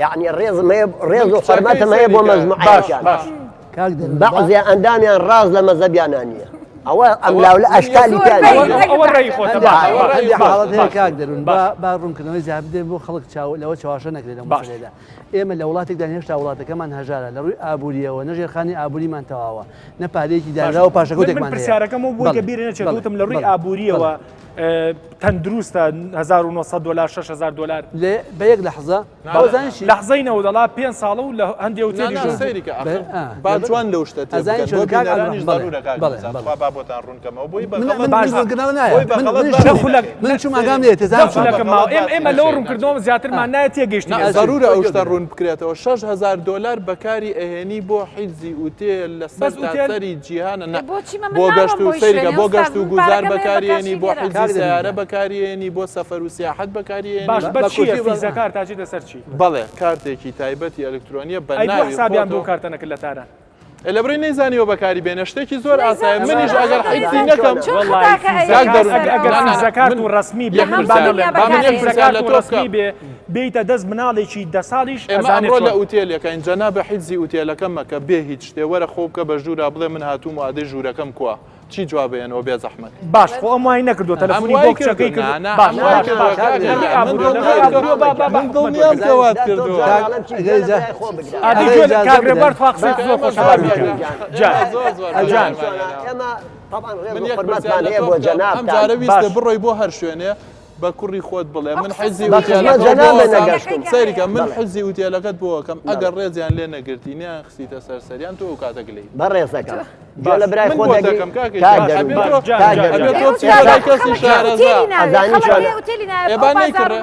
Speaker 4: یعنی ڕێزم هەیە ڕێز و حرمەتم هەیە بۆ مەجموعەیەکیان بەعزێ ئەندامیان ڕاز لە مەزەبیانە نییە ئەوە ئەم لاولە ئەشکالی
Speaker 5: کاک دەرون با ڕوونکردنەوەی زیاد بدەین بۆ خەڵک چاو لەوە چاواشە نەکرێت لەم مەسەلەیەدا ئێمە لە وڵاتێکدا هێشتا وڵاتەکەمان هەژارە لە ڕووی ئابووریەوە نە ژێرخانی ئابووریمان تەواوە نە پارەیەکی دانراوە پاشەکەوتێکمان
Speaker 1: من پرسیارەکەم و بۆی کە بیرێ نەچێت وتم لە ڕووی ئابووریەوە تەندروستە 1900 دلار 6000 دلار
Speaker 5: بە یەک لەحزە
Speaker 1: لەحزەی نەوەدەڵا پێ ساڵە و لە هەندێ وتێلی
Speaker 2: سەیری کە با جوان لەو شتە تێبگەن بۆ بینەرانیش ضرورە کاک خوا با بۆتان ڕوون کەمەوە بۆی بە غەڵەت
Speaker 5: باش ڕوونکردنەوە نایە خولەک من چوم ئاگام لێ تێزان
Speaker 1: خولەکم ماوە ئێمە ئێمە لەو ڕوونکردنەوە زیاترمان نایە تێگەیشتین
Speaker 2: ضرورە ئەو شتە ڕوون بکرێتەوە 6000 دلار بەکاری ئەهێنی بۆ حیزی ئوتێل لە سەر تاسەری جیهانە نە بۆ گەشت و سەیرکە بۆ گەشت و گوزار بەکاریێنی بۆ حیزی سیارە بەکاریێنی بۆ سەفەر و سیاحەت بەکاریێنی
Speaker 1: باش بە چییە فیزە کارت ئەچێتە سەر چی؟
Speaker 2: بەڵێ کارتێکی تایبەتی ئەلکترۆنیە بە
Speaker 1: ئەی بۆ
Speaker 2: ناوی
Speaker 1: حسابیان بۆ
Speaker 2: خۆتەوە
Speaker 1: کارتە نەکرد لە تاران؟
Speaker 2: ئێ لەبری نەیزانیوە بەکاری بێنێ شتێکی زۆر ئاسایە
Speaker 6: نەیزانیوە.
Speaker 2: منیش ئەگەر حیزی
Speaker 6: نەیزانیوە.
Speaker 2: نەکەم
Speaker 6: چۆن
Speaker 1: وەڵڵاهی
Speaker 6: خەتاکە
Speaker 1: فیزە
Speaker 2: کاک
Speaker 6: ئەیەن
Speaker 1: کارت
Speaker 2: دەروون
Speaker 1: ئەگەر ئەگەر
Speaker 2: نا نا نا
Speaker 1: فیزە کارت
Speaker 2: من
Speaker 1: و ڕەسمی بێ
Speaker 2: یەک
Speaker 1: من با
Speaker 2: پرسیار
Speaker 1: نەڵێم
Speaker 2: با من
Speaker 1: ئەگەر
Speaker 2: یەک
Speaker 1: فیزە
Speaker 2: پرسیار
Speaker 1: کارت
Speaker 2: لە
Speaker 1: و
Speaker 2: تۆ
Speaker 1: ڕەسمی
Speaker 2: بکەم
Speaker 1: بێ بێیتە دەست مناڵێکی دە ساڵیش
Speaker 2: ئێمە
Speaker 1: ئەزانێ
Speaker 2: ئەمڕۆ لە
Speaker 1: چۆن
Speaker 2: ئوتێلێکین جەنابە حیزی ئوتێلەکە مەکە بێ هیچ شتێ وەرە خۆ بکە بە ژوورا بڵێ من هاتووم و ئادەی ژوورەکەم کوا چی جواب ئەیەنەوە بێ زەحمەت.
Speaker 1: باش خۆ ئەم وای نەکردووە
Speaker 2: ئەم
Speaker 1: تەلەفۆنی بۆ
Speaker 2: وای
Speaker 1: کچەکەی
Speaker 2: کردووە
Speaker 1: کرد
Speaker 2: نا نا
Speaker 1: باش
Speaker 2: ئەم وای
Speaker 1: باش
Speaker 2: کردووە
Speaker 1: باش
Speaker 2: کاک
Speaker 1: لە ڕووی
Speaker 2: گیان من
Speaker 1: ئابووریەوە لە ڕووی
Speaker 2: دڵنیام کە
Speaker 1: ئابووریەوە با با با
Speaker 2: من
Speaker 1: حکومەت
Speaker 2: دڵنیام
Speaker 1: وەرگرم
Speaker 2: کە وات کردووە.
Speaker 1: ئادەی
Speaker 5: ئەگەر
Speaker 1: گوێ لە
Speaker 5: ئیجازە
Speaker 1: کاک
Speaker 5: بدەن.
Speaker 1: ڕێبوار تخوا قسەی
Speaker 2: با
Speaker 1: زۆر
Speaker 2: ئێمە
Speaker 1: خۆشە
Speaker 2: زۆر
Speaker 1: با
Speaker 2: زۆر
Speaker 1: بیکە جان
Speaker 2: ئێمە زۆر زۆر
Speaker 1: جان
Speaker 4: ئێمە طبعا ڕێز
Speaker 2: من
Speaker 4: و
Speaker 2: یەک
Speaker 4: حرمەتمان
Speaker 2: پرسیار لە
Speaker 4: هەیە
Speaker 2: تۆ
Speaker 4: بۆ
Speaker 2: بکەم ئەم
Speaker 4: جەنابتان
Speaker 2: جارە
Speaker 1: باش
Speaker 2: ویستە بڕۆی بۆ هەر شوێنێ بە کوڕی خۆت بڵێ من حیزی
Speaker 4: بە خزمەت
Speaker 2: ئوتێلەکەت بۆ
Speaker 4: جەنابت
Speaker 2: ئەکەم
Speaker 4: نەگەشتم
Speaker 2: سەیرکە من
Speaker 4: بەڵێ
Speaker 2: حیزی ئوتێلەکەت بۆ ئەکەم
Speaker 4: بەڵێ
Speaker 2: ئەگەر ڕێزیان لێ نەگرتی نیان خستیتە سەر سەریان تۆ ئەو کاتە گلەیی
Speaker 4: بەڕێزەکەم گوێ
Speaker 1: باش
Speaker 4: لە برای
Speaker 2: من
Speaker 4: خۆ
Speaker 2: بۆت
Speaker 4: دەگری
Speaker 2: دەکەم کاکە
Speaker 4: کاک
Speaker 2: گیان
Speaker 1: باش
Speaker 2: ئەبێ
Speaker 4: دەروون
Speaker 1: باش
Speaker 2: تۆ
Speaker 1: جان
Speaker 4: کاک
Speaker 1: جان
Speaker 4: دەروون
Speaker 2: ئەبێ
Speaker 1: جان
Speaker 2: تۆ بچی بۆ لای کەسی شارەزا
Speaker 4: ئەزانی چۆنە
Speaker 2: ئێ با نەیکڕێ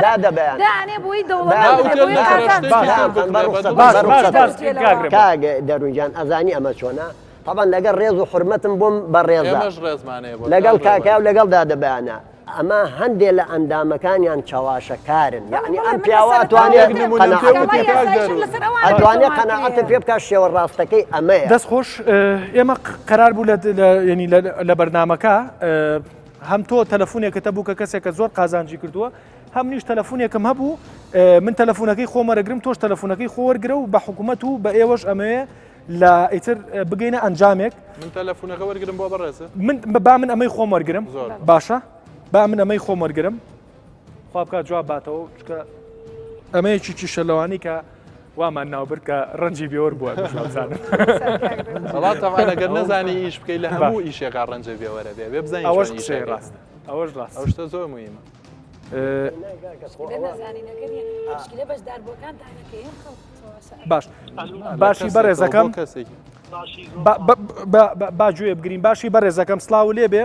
Speaker 4: دادە بەیان
Speaker 2: با ئوتێل نەکڕێ شتێکی
Speaker 1: باش
Speaker 2: تر بکڕێ بە دڵی
Speaker 1: باش
Speaker 2: خۆت.
Speaker 1: باش باش کاک ڕێبوار
Speaker 4: کاک دەروون گیان ئەزانی ئەمە چۆنە طبعا لەگەڵ ڕێز و حورمەتم بۆم بەڕێزە
Speaker 2: ئێمەش ڕێزمان هەیە بۆت
Speaker 4: لەگەڵ
Speaker 2: کاک
Speaker 4: کاکا
Speaker 2: ڕێبوار
Speaker 4: و لەگەڵ دادە بەیانە ئەمە هەندێ لە ئەندامەکانیان چەواشەکارن یعنی ئەم پیاوە ئەتوانێ
Speaker 2: یەک نمونەم پێ وتی کاک دەروون
Speaker 4: ئەتوانێ قەناعەتت پێ بکات شێوە ڕاستەکەی ئەمەیە.
Speaker 1: دەست خۆش ئێمە قەرار بوو ینی لە بەرنمەکە هەم تۆ تەلەفۆنێکت هەبوو کە کەسێکە زۆر قازانجی کردووە هەم منیش تەلەفۆنێکم هەبوو من تەلەفۆنەکەی خۆمەرەگرم تۆش تەلەفۆنەکەی خۆوەرگرە و بە حکوومەت و بە ئێوەش ئەمەوێ لە ئیتر بگەینە ئەنجامێک.
Speaker 2: من تەلەفونەکە وەرگرم بۆ بەڕێزت؟
Speaker 1: من با من ئەمەی خۆم وەرگرم
Speaker 2: زۆر
Speaker 1: باشە با من ئەمەی خۆم وەرگرم خوا بکات جواب باتەوە چکە ئەمەیەکی کیشە لەوانی کە وامان ناوبرد کە ڕەنجی بێوەر بووە بزانم
Speaker 2: وەڵا تەبعەن ئەگەر نەزانی ئیش بکەی لە هەموو ئیشێکا ڕەنجە بێوەرە بێ بێ بزانین
Speaker 1: ئەوەش
Speaker 2: چۆن
Speaker 1: قسەی
Speaker 2: ئیشەکەی
Speaker 1: ڕاستە ئەوەش ڕاست
Speaker 2: ئەو شتە زۆر موهیمە
Speaker 1: باش باشی بەڕێزەکەم با گوێ بگرین باشی بەڕێزەکەم سلااو لێبێ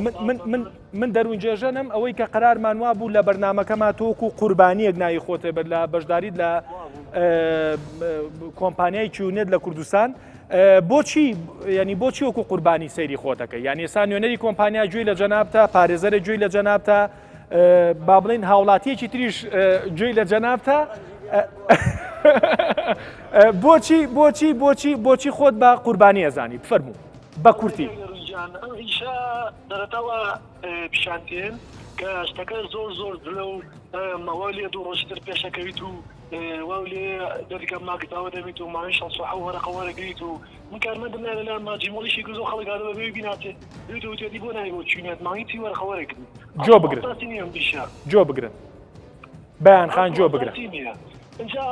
Speaker 1: من من من دەروون جێژەنم ئەوەی کە قرارمان وا بوو لە بەرنمەکەما تۆکو قوربانیەک ناوی خۆتێ بەر لە بەشداریت لە کۆمپانیای کیونێت لە کوردستان بۆچی ینی بۆچی وەکو قوربانی سەیری خۆتەکە یان ئێستا نوێنەری کۆمپانیا گوێی لە جەنابتە پارێزەرە گوێی لە جەنابتە با بڵین هاوڵاتیەکی تریش گوێی لە جەنابتە بۆچی بۆچی بۆچی بۆچی خۆت بە قوربانی ئەزانی بفەرموو بە کورتی
Speaker 8: سەرەتاوە پیشانتێن کە شتەکە زۆر زۆر زلە و مەوە لێ دوو ڕۆژتر پێشەکەویت و واو لێ دەرگە ماکداوە دەبیت و ماوەی 67 وەرەقە وەرەگریت و من کارمەندم لای لەلا ماجی مۆڵیشی گرزۆ خەڵک هاتە بە بێ بیناتێ دوێت وتێتی بۆ نای بۆ چوینێت مانگی چی وەرەقە وەرەگری
Speaker 1: جۆ بگرن
Speaker 8: ئەساسی نییە ئەم ئیشە
Speaker 1: جۆ بگرن. بەیان خان گوێ بگرە.
Speaker 8: ئینجا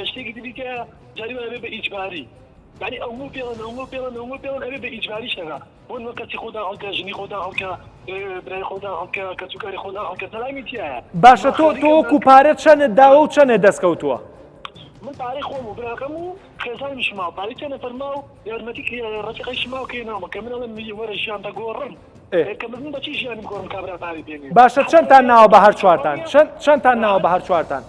Speaker 8: شتێکی تری کە جاری وایە ئەبێ بە ئیجباری یانی ئەومە پێڵن ئەومە پێڵن ئەومە پێڵن ئەبێ بە ئیجباری شتەکە بۆ نمونە کەسی خۆ داخڵ کە ژنی خۆ داخڵ کە برای خۆ داخڵ کە کەسوکاری خۆ داخڵ کە سەلامی تیایە
Speaker 1: باشە تۆ تۆ وەکو پارە چەنت داوە و چەنت دەست کەوتووە؟
Speaker 8: من پارەی خۆم و براکەم و خێزانیشم ماوە پارەی چەند نەفەر ماو یارمەتی ڕەفیقەیشم ماوە کە ناومە کە من ئەڵێم وەرە ژیان دەگۆڕم کە من بەچی ژیانم گۆڕم کابرا پارەی پێ نییە.
Speaker 1: باشە چەندتان ناوە بە هەر چوارتان چەند چەندتان ناوە بە هەر چوارتان؟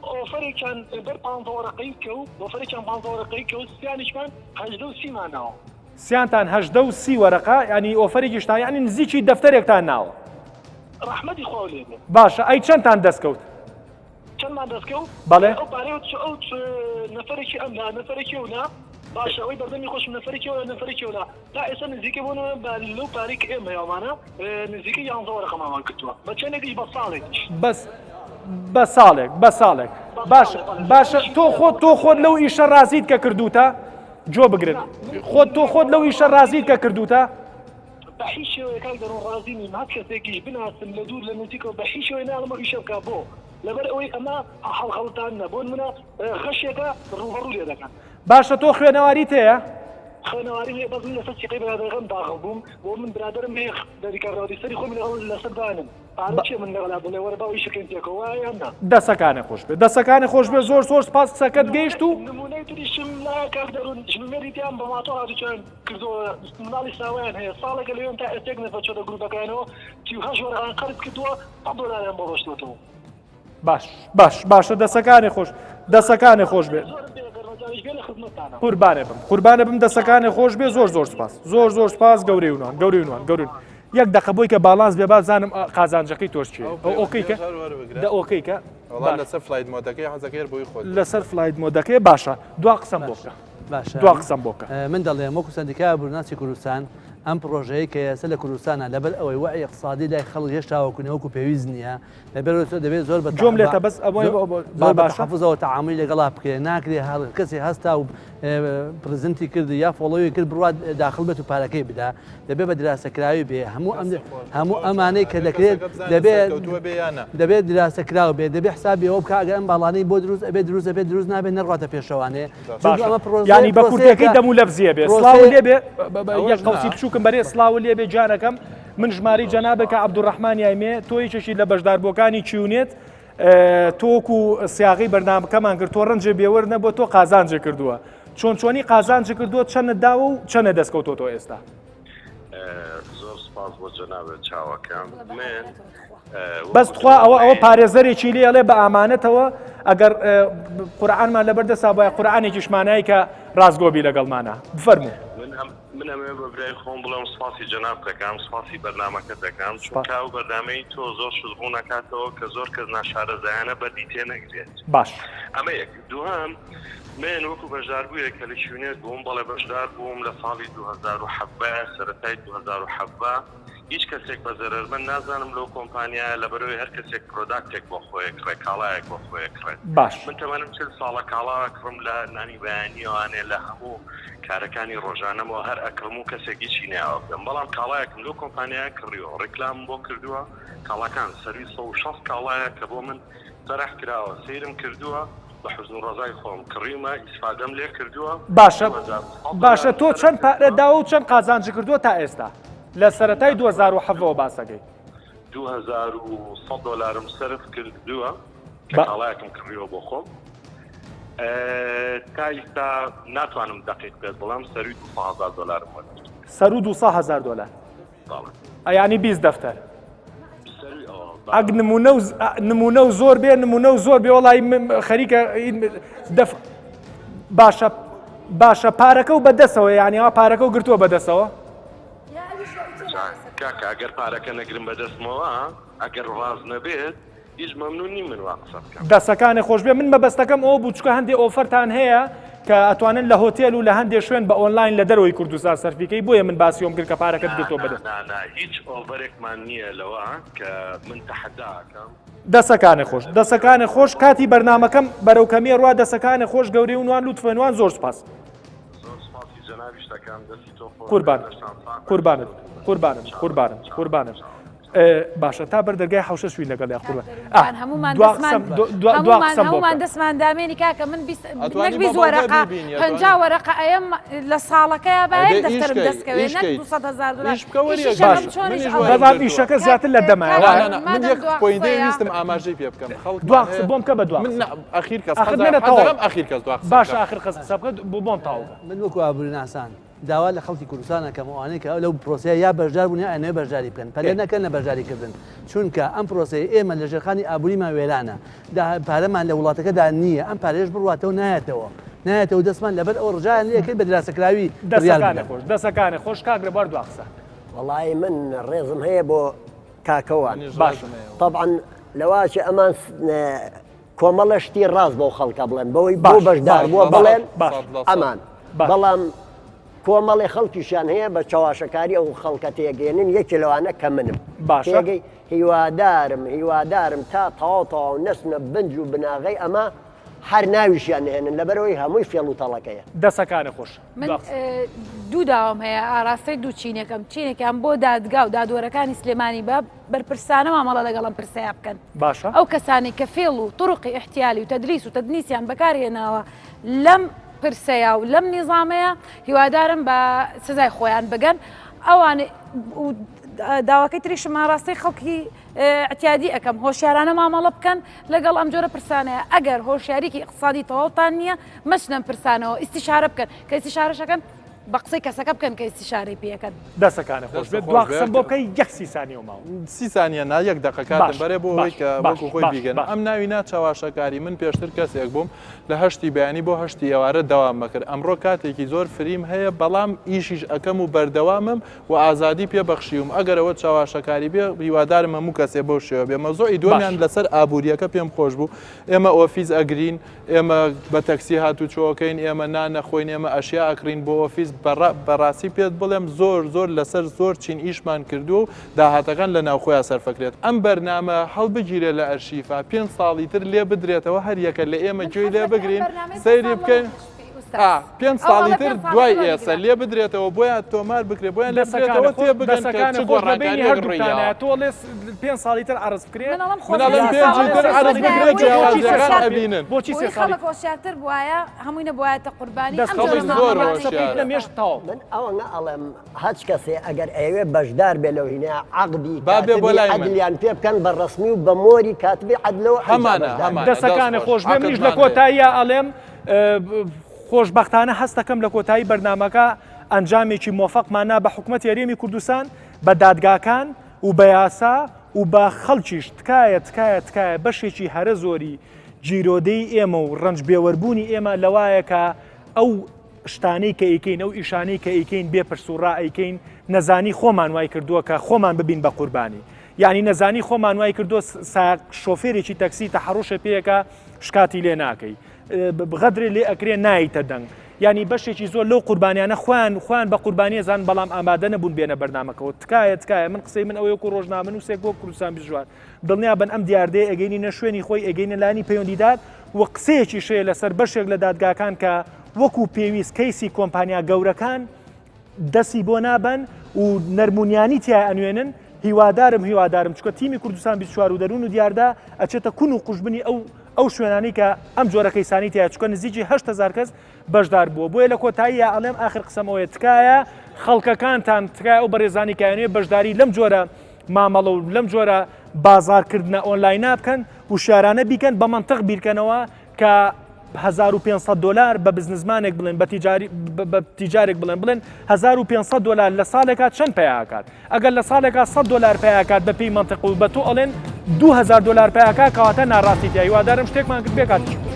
Speaker 8: ئۆفەرێکیان بەر پانزە وەرەقەی کەو ئۆفەرێکیان پانزە وەرەقەی کەو سیانیشمان 18 و سیمان ناوە.
Speaker 1: سیانتان 18 و سی وەرەقە ینی ئۆفەرێکیشتان یعنی نزیکی دەفتەرێکتان ناوە.
Speaker 8: ڕەحمەتی خوا لێ بێ.
Speaker 1: باشە ئەی چەندتان دەستکەوت؟
Speaker 8: چەندمان دەستکەوت؟
Speaker 1: بەڵێ.
Speaker 8: ئەو پارەیە ئەو نەفەرێکی ئەم لا نەفەرێکی ئەو لا باشە ئەوەی بەردەمی خۆشم نەفەرێکی ئەو لا نەفەرێکی ئەو لا تا ئێستا نزیکەی بۆ نمونە بە لەو پارەی کە ئێمە یاومانە نزیکەی یانزە وەرەقەمان وەرگرتووە بە چەندێکیش بە ساڵێکیش.
Speaker 1: بەس بە ساڵێک بە ساڵێک باشە باشە تۆ خۆت تۆ خۆت لەو ئیشە ڕازیت کە کردوتە جۆ بگرن خۆت تۆ خۆت لەو ئیشە ڕازیت کە کردوتە؟
Speaker 8: بە هیچ شێوەیەک کاک دەروون ڕازی نیم هەر کەسێکیش بناسم لە دوور لە نزیکەوە بە هیچ شێوەیەک ناڵێم ئەو ئیشە بکا بۆ لەبەر ئەوەی ئەمە هەڵخەڵەتاندنە بۆ نمونە غەشێکە ڕووبەڕوو لێ دەکەن.
Speaker 1: باشە تۆ خوێنەواریت هەیە؟
Speaker 8: خوێنەواریم هەیە بەس من لەسەر سیقەی برادەرەکەم داخڵ بووم بۆ من برادەرم هەیە دەریکا ڕادی سەری خۆم لەگەڵ لەسەر دانم پارە چیە من لەگەڵا بڵێ وەرە با ئیشەکەین پێکەوە وایە یان نا؟
Speaker 1: دەسەکانت خۆش بێ دەسەکانت خۆش بێ زۆر زۆر سپاس قسەکەت گەیشت و.
Speaker 8: نمونەی تریشم لایە کاک دەروون ژن و مێردی تیان بە ماتۆڕ هاتوچۆیان کردووە مناڵی ساوایان هەیە ساڵێکە لەوێن تا ئێستا یەک نەفەر چۆتە گروپەکەیانەوە 38 وەرەقەیان قەرز کردووە 100 دۆلاریان بۆ ڕۆشتووەتەوە.
Speaker 1: باش باش باشە دەسەکانی خۆش دەسەکانی خۆش بێت قوربانێ بم قوربانە بم دەسەکانی خۆش بێ زۆر زۆر سپاس زۆر زۆر سپاس گەورەی ونان گەورەی ونان گەورن یەک دەقە بۆی کە باڵانس بێ بازانم قازانجەکەی تۆش چیە ئەو okay کە دە okay کە
Speaker 2: لەسەر flight mode ەکەی حەزەکەی بۆی خۆت
Speaker 1: لەسەر flight mode ەکەی باشە دوا قسەم بۆ بکە
Speaker 5: باشە
Speaker 1: دوا قسەم بۆ بکە.
Speaker 5: من دەڵێم وەکو سەندیکای ئابوورناسی کوردستان ئەم پڕۆژەیەی کە ئێستا لە کوردستانە لەبەر ئەوەی وەعی ئیقتسادی لای خەڵک هێشتا وەکو وەکو پێویست نییە لەبەر ئەوەی دەبێت زۆر بە
Speaker 1: گوێم لێتە بەس ئەوەی
Speaker 5: زۆر بە تەحەفوزەوە تەعامولی لەگەڵا بکرێت ناکرێ هەر کەسێ هەستا و present ی کرد یا follow ی کرد بڕوات داخل بێت و پارەکەی بدا دەبێت بە دراسەکراوی بێ هەموو ئەم هەموو ئەمانەی کە دەکرێت دەبێت دەبێت دراسەکراو بێت دەبێت حسابی ئەوە بکە ئەگەر ئەم باڵانەی بۆ دروست ئەبێت دروست ئەبێت دروست نابێت نەڕاتە پێشەوانێ
Speaker 1: ینی بە کورتەکەی دەم و لەفزیە بێ سڵاو لێ بێ یەک قەوسی بچووکم بەرێ سڵاو لێ بێ گیانەکەم من ژمارەی جەنابێکە عەبدولڕەحمان یایمێ تۆ یەکێکی لە بەشداربووەکانی کیونێت تۆکو سیاغی بەرنامەکەمان کرد تۆ ڕەنجێ بێوەر نەبووە تۆ قازانجێ کردووە چۆن چۆنی قازانج کردووە چەند داوە و چەنە دەستکەوتۆتەوە ئێستا
Speaker 9: زۆر سپاس بۆ جەنابت چاوەکەم من
Speaker 1: بەس تخوا ئەوە ئەوە پارێزەرێکی لێ ئەڵێ بە ئامانەتەوە ئەگەر قورآانمان لەبەر دەسا وایە قورآانێکیشمانایی کە ڕاستگۆبی لەگەڵمانە بفەرموو
Speaker 9: من ئەمەوێ بە برای خۆم بڵێم سوپاسی جەنابت دەکەم سوپاسی بەرنامەکەت دەکەم چونکە ئەو بەرنامەی تۆ زۆر شت ڕوون ئەکاتەوە کە زۆر کەس ناشارەزایانە بەردی تێ نەگرێت
Speaker 1: باش
Speaker 9: ئەمە یەک دووهەم من وەکو بەشداربوویەک کە لە کیونێت بووم بەڵێ بەشدار بووم لە ساڵی 2017 سەرەتای 2017 هیچ کەسێک بە زەرەرمەند نازانم لەو کۆمپانیایە لەبەرئەوەی هەر کەسێک product ێک بۆ خۆی ئەکڕێ کاڵایەک بۆ خۆی ئەکڕێت
Speaker 1: باش.
Speaker 9: من تەمەنم 40 ساڵە کاڵا ئەکڕم لە نانی بەیانیەوانێ لە هەموو کارەکانی ڕۆژانەمەوە هەر ئەکڕم و کەسێک هیچی نایەوە بدەم بەڵام کاڵایەکم لەو کۆمپانیایە کڕیوە ڕیکلامم بۆ کردووە کاڵاکان سەروی 160 کاڵایە کە بۆ من تەرح کراوە سەیرم کردووە بە حوزن و ڕەزای خۆم کڕیومە ئیسفادەم لێ کردووە
Speaker 1: باشە
Speaker 9: 2100
Speaker 1: باشە
Speaker 9: دۆلارم
Speaker 1: تۆ
Speaker 9: سەرف
Speaker 1: چەند پارە
Speaker 9: کردووە
Speaker 1: داوە و چەند قازانج کردووە تا ئێستا لە سەرەتای 2017 ەوە باسەکەی.
Speaker 9: 2100 دۆلارم سەرف کردووە کە
Speaker 1: با.
Speaker 9: کاڵایەکم کڕیوە بۆ خۆم تا ئیستا ناتوانم دەقیق پێت بڵێم سەروی 200 هەزار دۆلارم وەرگرتووە.
Speaker 1: سەروو 200 هەزار دۆلار.
Speaker 9: بەڵێ.
Speaker 1: یانی 20 دەفتەر.
Speaker 9: سەروی ئەوە.
Speaker 1: ئەگ نمونە و نمونە و زۆر بێ نمونە و زۆر بێ وەڵی خەریکە دەف باشە باشە پارەکە و بەدەسەوە یانی ئەوە پارەکە و گرتووە بەدەسەوە.
Speaker 9: کاکە ئەگەر پارەکە نەگرم بەدەستمەوە ئەگەر ڕاست نەبێت هیچ مەمنون نیم من وا قسە بکەم.
Speaker 1: دەسەکانت خۆشبێ من مەبەستەکەم ئەوە بوو چونکە هەندێ offer تان هەیە کە ئەتوانن لە هۆتێل و لە هەندێ شوێن بە ئۆنلاین لە دەرەوەی کوردستان سەرفیکەی بۆیە من باسی ئەوم کرد کە پارەکەت
Speaker 9: نا
Speaker 1: گرتووە
Speaker 9: نا
Speaker 1: بەدەست.
Speaker 9: نا نا هیچ offer ێکمان نییە لەوە کە من تەحەدا ئەکەم.
Speaker 1: دەسەکانت خۆش دەسەکانت خۆش کاتی بەرنامەکەم بەرەو کەمیە ڕوا دەسەکانت خۆش گەورەی ونوان لوتفە نوان زۆر سوپاس.
Speaker 9: زۆر سوپاسی جەنابیشت ئەکەم دەستی تۆ خۆش بێت
Speaker 1: قوربانت
Speaker 9: لەشتان ساغ بێت
Speaker 1: قوربانت
Speaker 9: سەرکەوتوو بن
Speaker 1: قوربانت
Speaker 9: چاوەکەم
Speaker 1: قوربانت
Speaker 9: چاوەکەم
Speaker 1: قوربانت.
Speaker 9: چاوەکەم.
Speaker 1: باشە تا بەر دەرگای حوشە چوین لەگەڵ یا قوربان
Speaker 6: هەمومان هەمومان دەستمان دامێنی کاکە من نەک 20 وەرەقە 50 وەرەقە ئەیەم لە ساڵەکەیا باەک دەفتەرم دەستکەوێت نەک 200 هزار دلار
Speaker 1: بەڵام ئیشەکە زیاتر لە دەمایە
Speaker 2: من یەک point ەی ویستم ئاماژەی پێ بکەم خەڵک
Speaker 1: دوا قسە بۆم کە بە دوا
Speaker 2: من ئەخیر کەس
Speaker 1: ئاخر منە تەواو
Speaker 2: ئەخیر کەس دوا قسە
Speaker 1: باشە ئاخر کەس قسە بکە بۆ بۆم تەواو
Speaker 5: من وەکو ئابووریناسان داوا لە خەڵکی کوردستان ئەکەم ئەوانەی کە لەو پرۆسەیە یا بەشدار بوون یا ئەیانەوێت بەشداری بکەن پەلە نەکەن لە بەشداری کردن چونکە ئەم پرۆسەیە ئێمە لە ژێرخانی ئابووریمان وێرانە پارەمان لە وڵاتەکەدا نییە ئەم پارەیەش بڕواتەوە نایەتەوە نایەتەوە دەستمان لەبەر ئەوە ڕجایان لێ ئەکەین بە دراسەکراوی بڕیار
Speaker 1: دەسەکانە
Speaker 5: بدەن.
Speaker 1: خۆش دەسەکانە خۆش کاک رێبوار دوا قسە.
Speaker 4: وەڵایی من ڕێزم هەیە بۆ کاکەوان
Speaker 2: منیش
Speaker 1: باش.
Speaker 2: ڕێزم هەیە.
Speaker 4: تەبعەن لەواچێ ئەمان کۆمەڵە شتی ڕاست بەو خەڵکە بڵێن بەوەی بۆ
Speaker 1: باش،
Speaker 4: بەشدار
Speaker 1: باش،
Speaker 4: بووە
Speaker 1: باش،
Speaker 4: بڵێن
Speaker 1: باش.
Speaker 4: ئەمان
Speaker 1: باش.
Speaker 4: بەڵام کۆمەڵێ خەڵکیشیان هەیە بە چەواشەکاری ئەو خەڵکە تێگەێنن یەکێ لەوانە کە منم
Speaker 1: باشە.
Speaker 4: تێگەی هیوادارم هیوادارم تا تەواو تەواو نەچنە بنج و بناغەی ئەمە هەر ناویشیان نەهێنن لەبەرئەوەی هەمووی فێڵ و تەڵەکەیە.
Speaker 1: دەسەکانە خۆش.
Speaker 6: من دوو داوام هەیە ئاراستەی دوو چینێکم چینێکیان بۆ دادگا و دادوەرەکانی سلێمانی بە بەرپرسانە مامەڵە لەگەڵ ئەم پرسەیە بکەن
Speaker 1: باشە
Speaker 6: ئەو کەسانی کە فێڵ و طرقی احتیالی و تدلیس و تدنیسیان بەکارهێناوە لەم پرسەیە و لەم نیزامەیە هیوادارم بە سزای خۆیان بگەن ئەوان داواکەی تریشم ئاراستەی خەڵکی اعتیادی ئەەکەم هۆشیارانە مامەڵە بکەن لەگەڵ ئەم جۆرە پرسانەیە ئەگەر هۆشیاریکی اقتصادی تەواوتان نییە مەچنە ئەم پرسانەوە ئیستیشارە بکەن کە ئیستیشارەشەکەن بە قسەی کەسەکە بکەن کە ئیستیشارەی پێ ئەکەن.
Speaker 1: دەسەکانت خۆش بێت دوا قسەم بۆ بکەی یەک سی سانیەو ماوە.
Speaker 2: سی سانیە نا یەک دەقە کاتم
Speaker 1: باش
Speaker 2: بەرێ بۆ ئەوەی
Speaker 1: باش
Speaker 2: کە
Speaker 1: باش
Speaker 2: وەکو خۆی
Speaker 1: باش
Speaker 2: بیگەنم
Speaker 1: باش.
Speaker 2: ئەم ناوی نا چەواشەکاری من پێشتر کەسێک بووم لە هەشتی بەیانی بۆ هەشتی ئێوارە دەوام ئەکرد ئەمڕۆ کاتێکی زۆر free م هەیە بەڵام ئیشیش ئەکەم و بەردەوامم و ئازادی پێ بەخشیوم ئەگەر ئەوە چەواشەکاری بێ هیوادارم هەموو کەسێ بەو شێوە بێ مەوزوعی
Speaker 1: باش.
Speaker 2: دووەمیان لەسەر ئابووریەکە پێم خۆش بوو ئێمە ئۆفیس ئەگرین ئێمە بە تەکسی هاتوچۆ ئەکەین، ئێمە نان ئەخۆین، ئێمە ئەشیا ئەکڕین بۆ ئۆفیس، بەڕاستی پێت بڵێم زۆر زۆر لەسەر زۆر چین ئیشمان کردووە و داهاتەکان لە ناوخۆیا سەرفەکرێت. ئەم بەرنامە هەڵبگیرێ لە ئەرشیفا، پێنج ساڵی تر لێ بدرێتەوە هەر یەکە لە ئێمە
Speaker 6: من
Speaker 2: گوێی لێ
Speaker 6: حەز دەکەم ئەم
Speaker 2: بگرین
Speaker 6: بەرنامەیە پێنج
Speaker 2: سەیری
Speaker 6: ساڵ
Speaker 2: بکەین.
Speaker 6: لەمەو پێش بکەی ئوستاز.
Speaker 2: ئا پێنج
Speaker 6: ئەو
Speaker 2: ساڵی
Speaker 6: ئەڵێ
Speaker 2: تر
Speaker 6: پێنج ساڵی
Speaker 2: دوای
Speaker 6: تر
Speaker 2: ئێسە
Speaker 6: وەربگرە.
Speaker 2: لێ بدرێتەوە بۆیان تۆمار بکرێ بۆیان لێ
Speaker 1: دەسەکانت
Speaker 2: بدرێتەوە
Speaker 1: خۆش
Speaker 2: تێ بگەن کە
Speaker 1: دەسەکانت
Speaker 2: چ
Speaker 1: خۆش لە بەینی
Speaker 2: گۆڕانکارییەک ڕووی
Speaker 1: هەردووکتانە
Speaker 2: یاوە.
Speaker 1: تۆ ئەڵێ پێنج ساڵی تر عەرز بکرێ
Speaker 6: من ئەڵێم
Speaker 2: من
Speaker 6: خۆزگە
Speaker 2: ئەڵێم
Speaker 6: سێ
Speaker 2: پێنجی
Speaker 6: ساڵ
Speaker 2: تر
Speaker 6: سێ
Speaker 2: عەرز
Speaker 6: ساڵی
Speaker 2: بکرێ
Speaker 6: بۆی خەڵک
Speaker 2: جیاوازییەکان
Speaker 6: هۆشیارتر
Speaker 2: ئەبینن.
Speaker 1: بۆچی
Speaker 6: بۆی
Speaker 1: سێ ساڵی
Speaker 6: خەڵک هۆشیارتر بوایە هەمووی نەبوایەتە قوربانی
Speaker 1: دەست
Speaker 6: ئەم
Speaker 1: خۆش
Speaker 6: جۆرە
Speaker 2: خەڵک زۆر
Speaker 6: مامەڵانەی
Speaker 1: قسە بکەیت
Speaker 2: هۆشیارە.
Speaker 1: لە مێشک تەواو.
Speaker 4: من ئەوەنە ئەڵێم هەچ کەسێ ئەگەر ئەیەوێ بەشدار بێ لەو هینە عەقدی
Speaker 2: با بێ بۆ
Speaker 4: کاتبی
Speaker 2: لای من.
Speaker 4: عەدلیان پێ بکەن بە ڕەسمی و بە مۆری کاتبی عەدلەوە ئەنجا
Speaker 2: هەمانە
Speaker 4: بەشدار بێ.
Speaker 2: هەمانە دەست
Speaker 1: دەسەکانت
Speaker 2: خۆش
Speaker 1: خۆش بێ منیش لە
Speaker 2: عەقدمان هەیە.
Speaker 1: کۆتاییا ئەڵێم خۆشبەختانە هەستەکەم لە کۆتایی بەرنامەکە ئەنجامێکی مۆفەقمان نا بە حکومەتی هەرێمی کوردستان بە دادگاکان و بە یاسا و بە خەڵکیش تکایە تکایە تکایە بەشێکی هەرە زۆری گیرۆدەی ئێمە و ڕەنج بێوەربوونی ئێمە لەوایە کە ئەو شتانەی کە ئەیکەین ئەو ئیشانەی کە ئەیکەین بێ پرس و ڕا ئەیکەین نەزانی خۆمان وای کردووە کە خۆمان ببین بە قوربانی یعنی نەزانی خۆمان وای کردووە ساق شۆفێرێکی تەکسی تەحەڕوشێ پێیەکە شکاتی لێ ناکەی غەدرێ لێ ئەکرێ نایتە دەنگ یعنی بەشێکی زۆر لەو قوربانیانە خۆیان خۆیان بە قوربانیە زان بەڵام ئامادە نەبوون بێنە بەرنامەکەەوە تکایە تکایە من قسەی من ئەوەیە وەکو ڕۆژنامەنووسێک وەک کوردستان 24 دڵنیا بن ئەم دیاردەیە ئەگەینینە شوێنی خۆی ئەگەینە لانی پەیوەندیدار و قسەیەکیش هەیە لەسەر بەشێک لە دادگاکان کە وەکو پێویست کەیسی کۆمپانیا گەورەکان دەسی بۆ نابەن و نەرمونیانی تیا ئەنوێنن هیوادارم هیوادارم چکە تیمی کوردستان 24 و دەروون و دیاردا ئەچێتە کون و قوژبنی ئەو ئەو شوێنانی کە ئەم جۆرە کەیسانی تیا چکە نزیکی 8000 کەس بەشدار بووە بۆیە لە کۆتاییە ئەڵێم ئاخر قسەم ئەوەیە تکایە خەڵکەکانتان تکایە ئەو بەڕێزانی کایانەیە بەشداری لەم جۆرە مامەڵە و لەم جۆرە بازاڕکردنە ئۆنلاینە بکەن وشیارانە بیکەن بە مەنتق بیرکەنەوە کە 1500 دلار بە بزنسمانێک بڵێن بە تیجاری بە تیجارێک بڵێن بڵێن 1500 دلار لە ساڵێکا چەند پیاکات ئەگەر لە ساڵێکا 100 دلار پیاکات بە پێی منطق و بە تۆ ئەڵێن 2000 دلار پیاکە کەواتە ناڕاستی تیا هیوادارم شتێکمان کرد بێ کاتیش.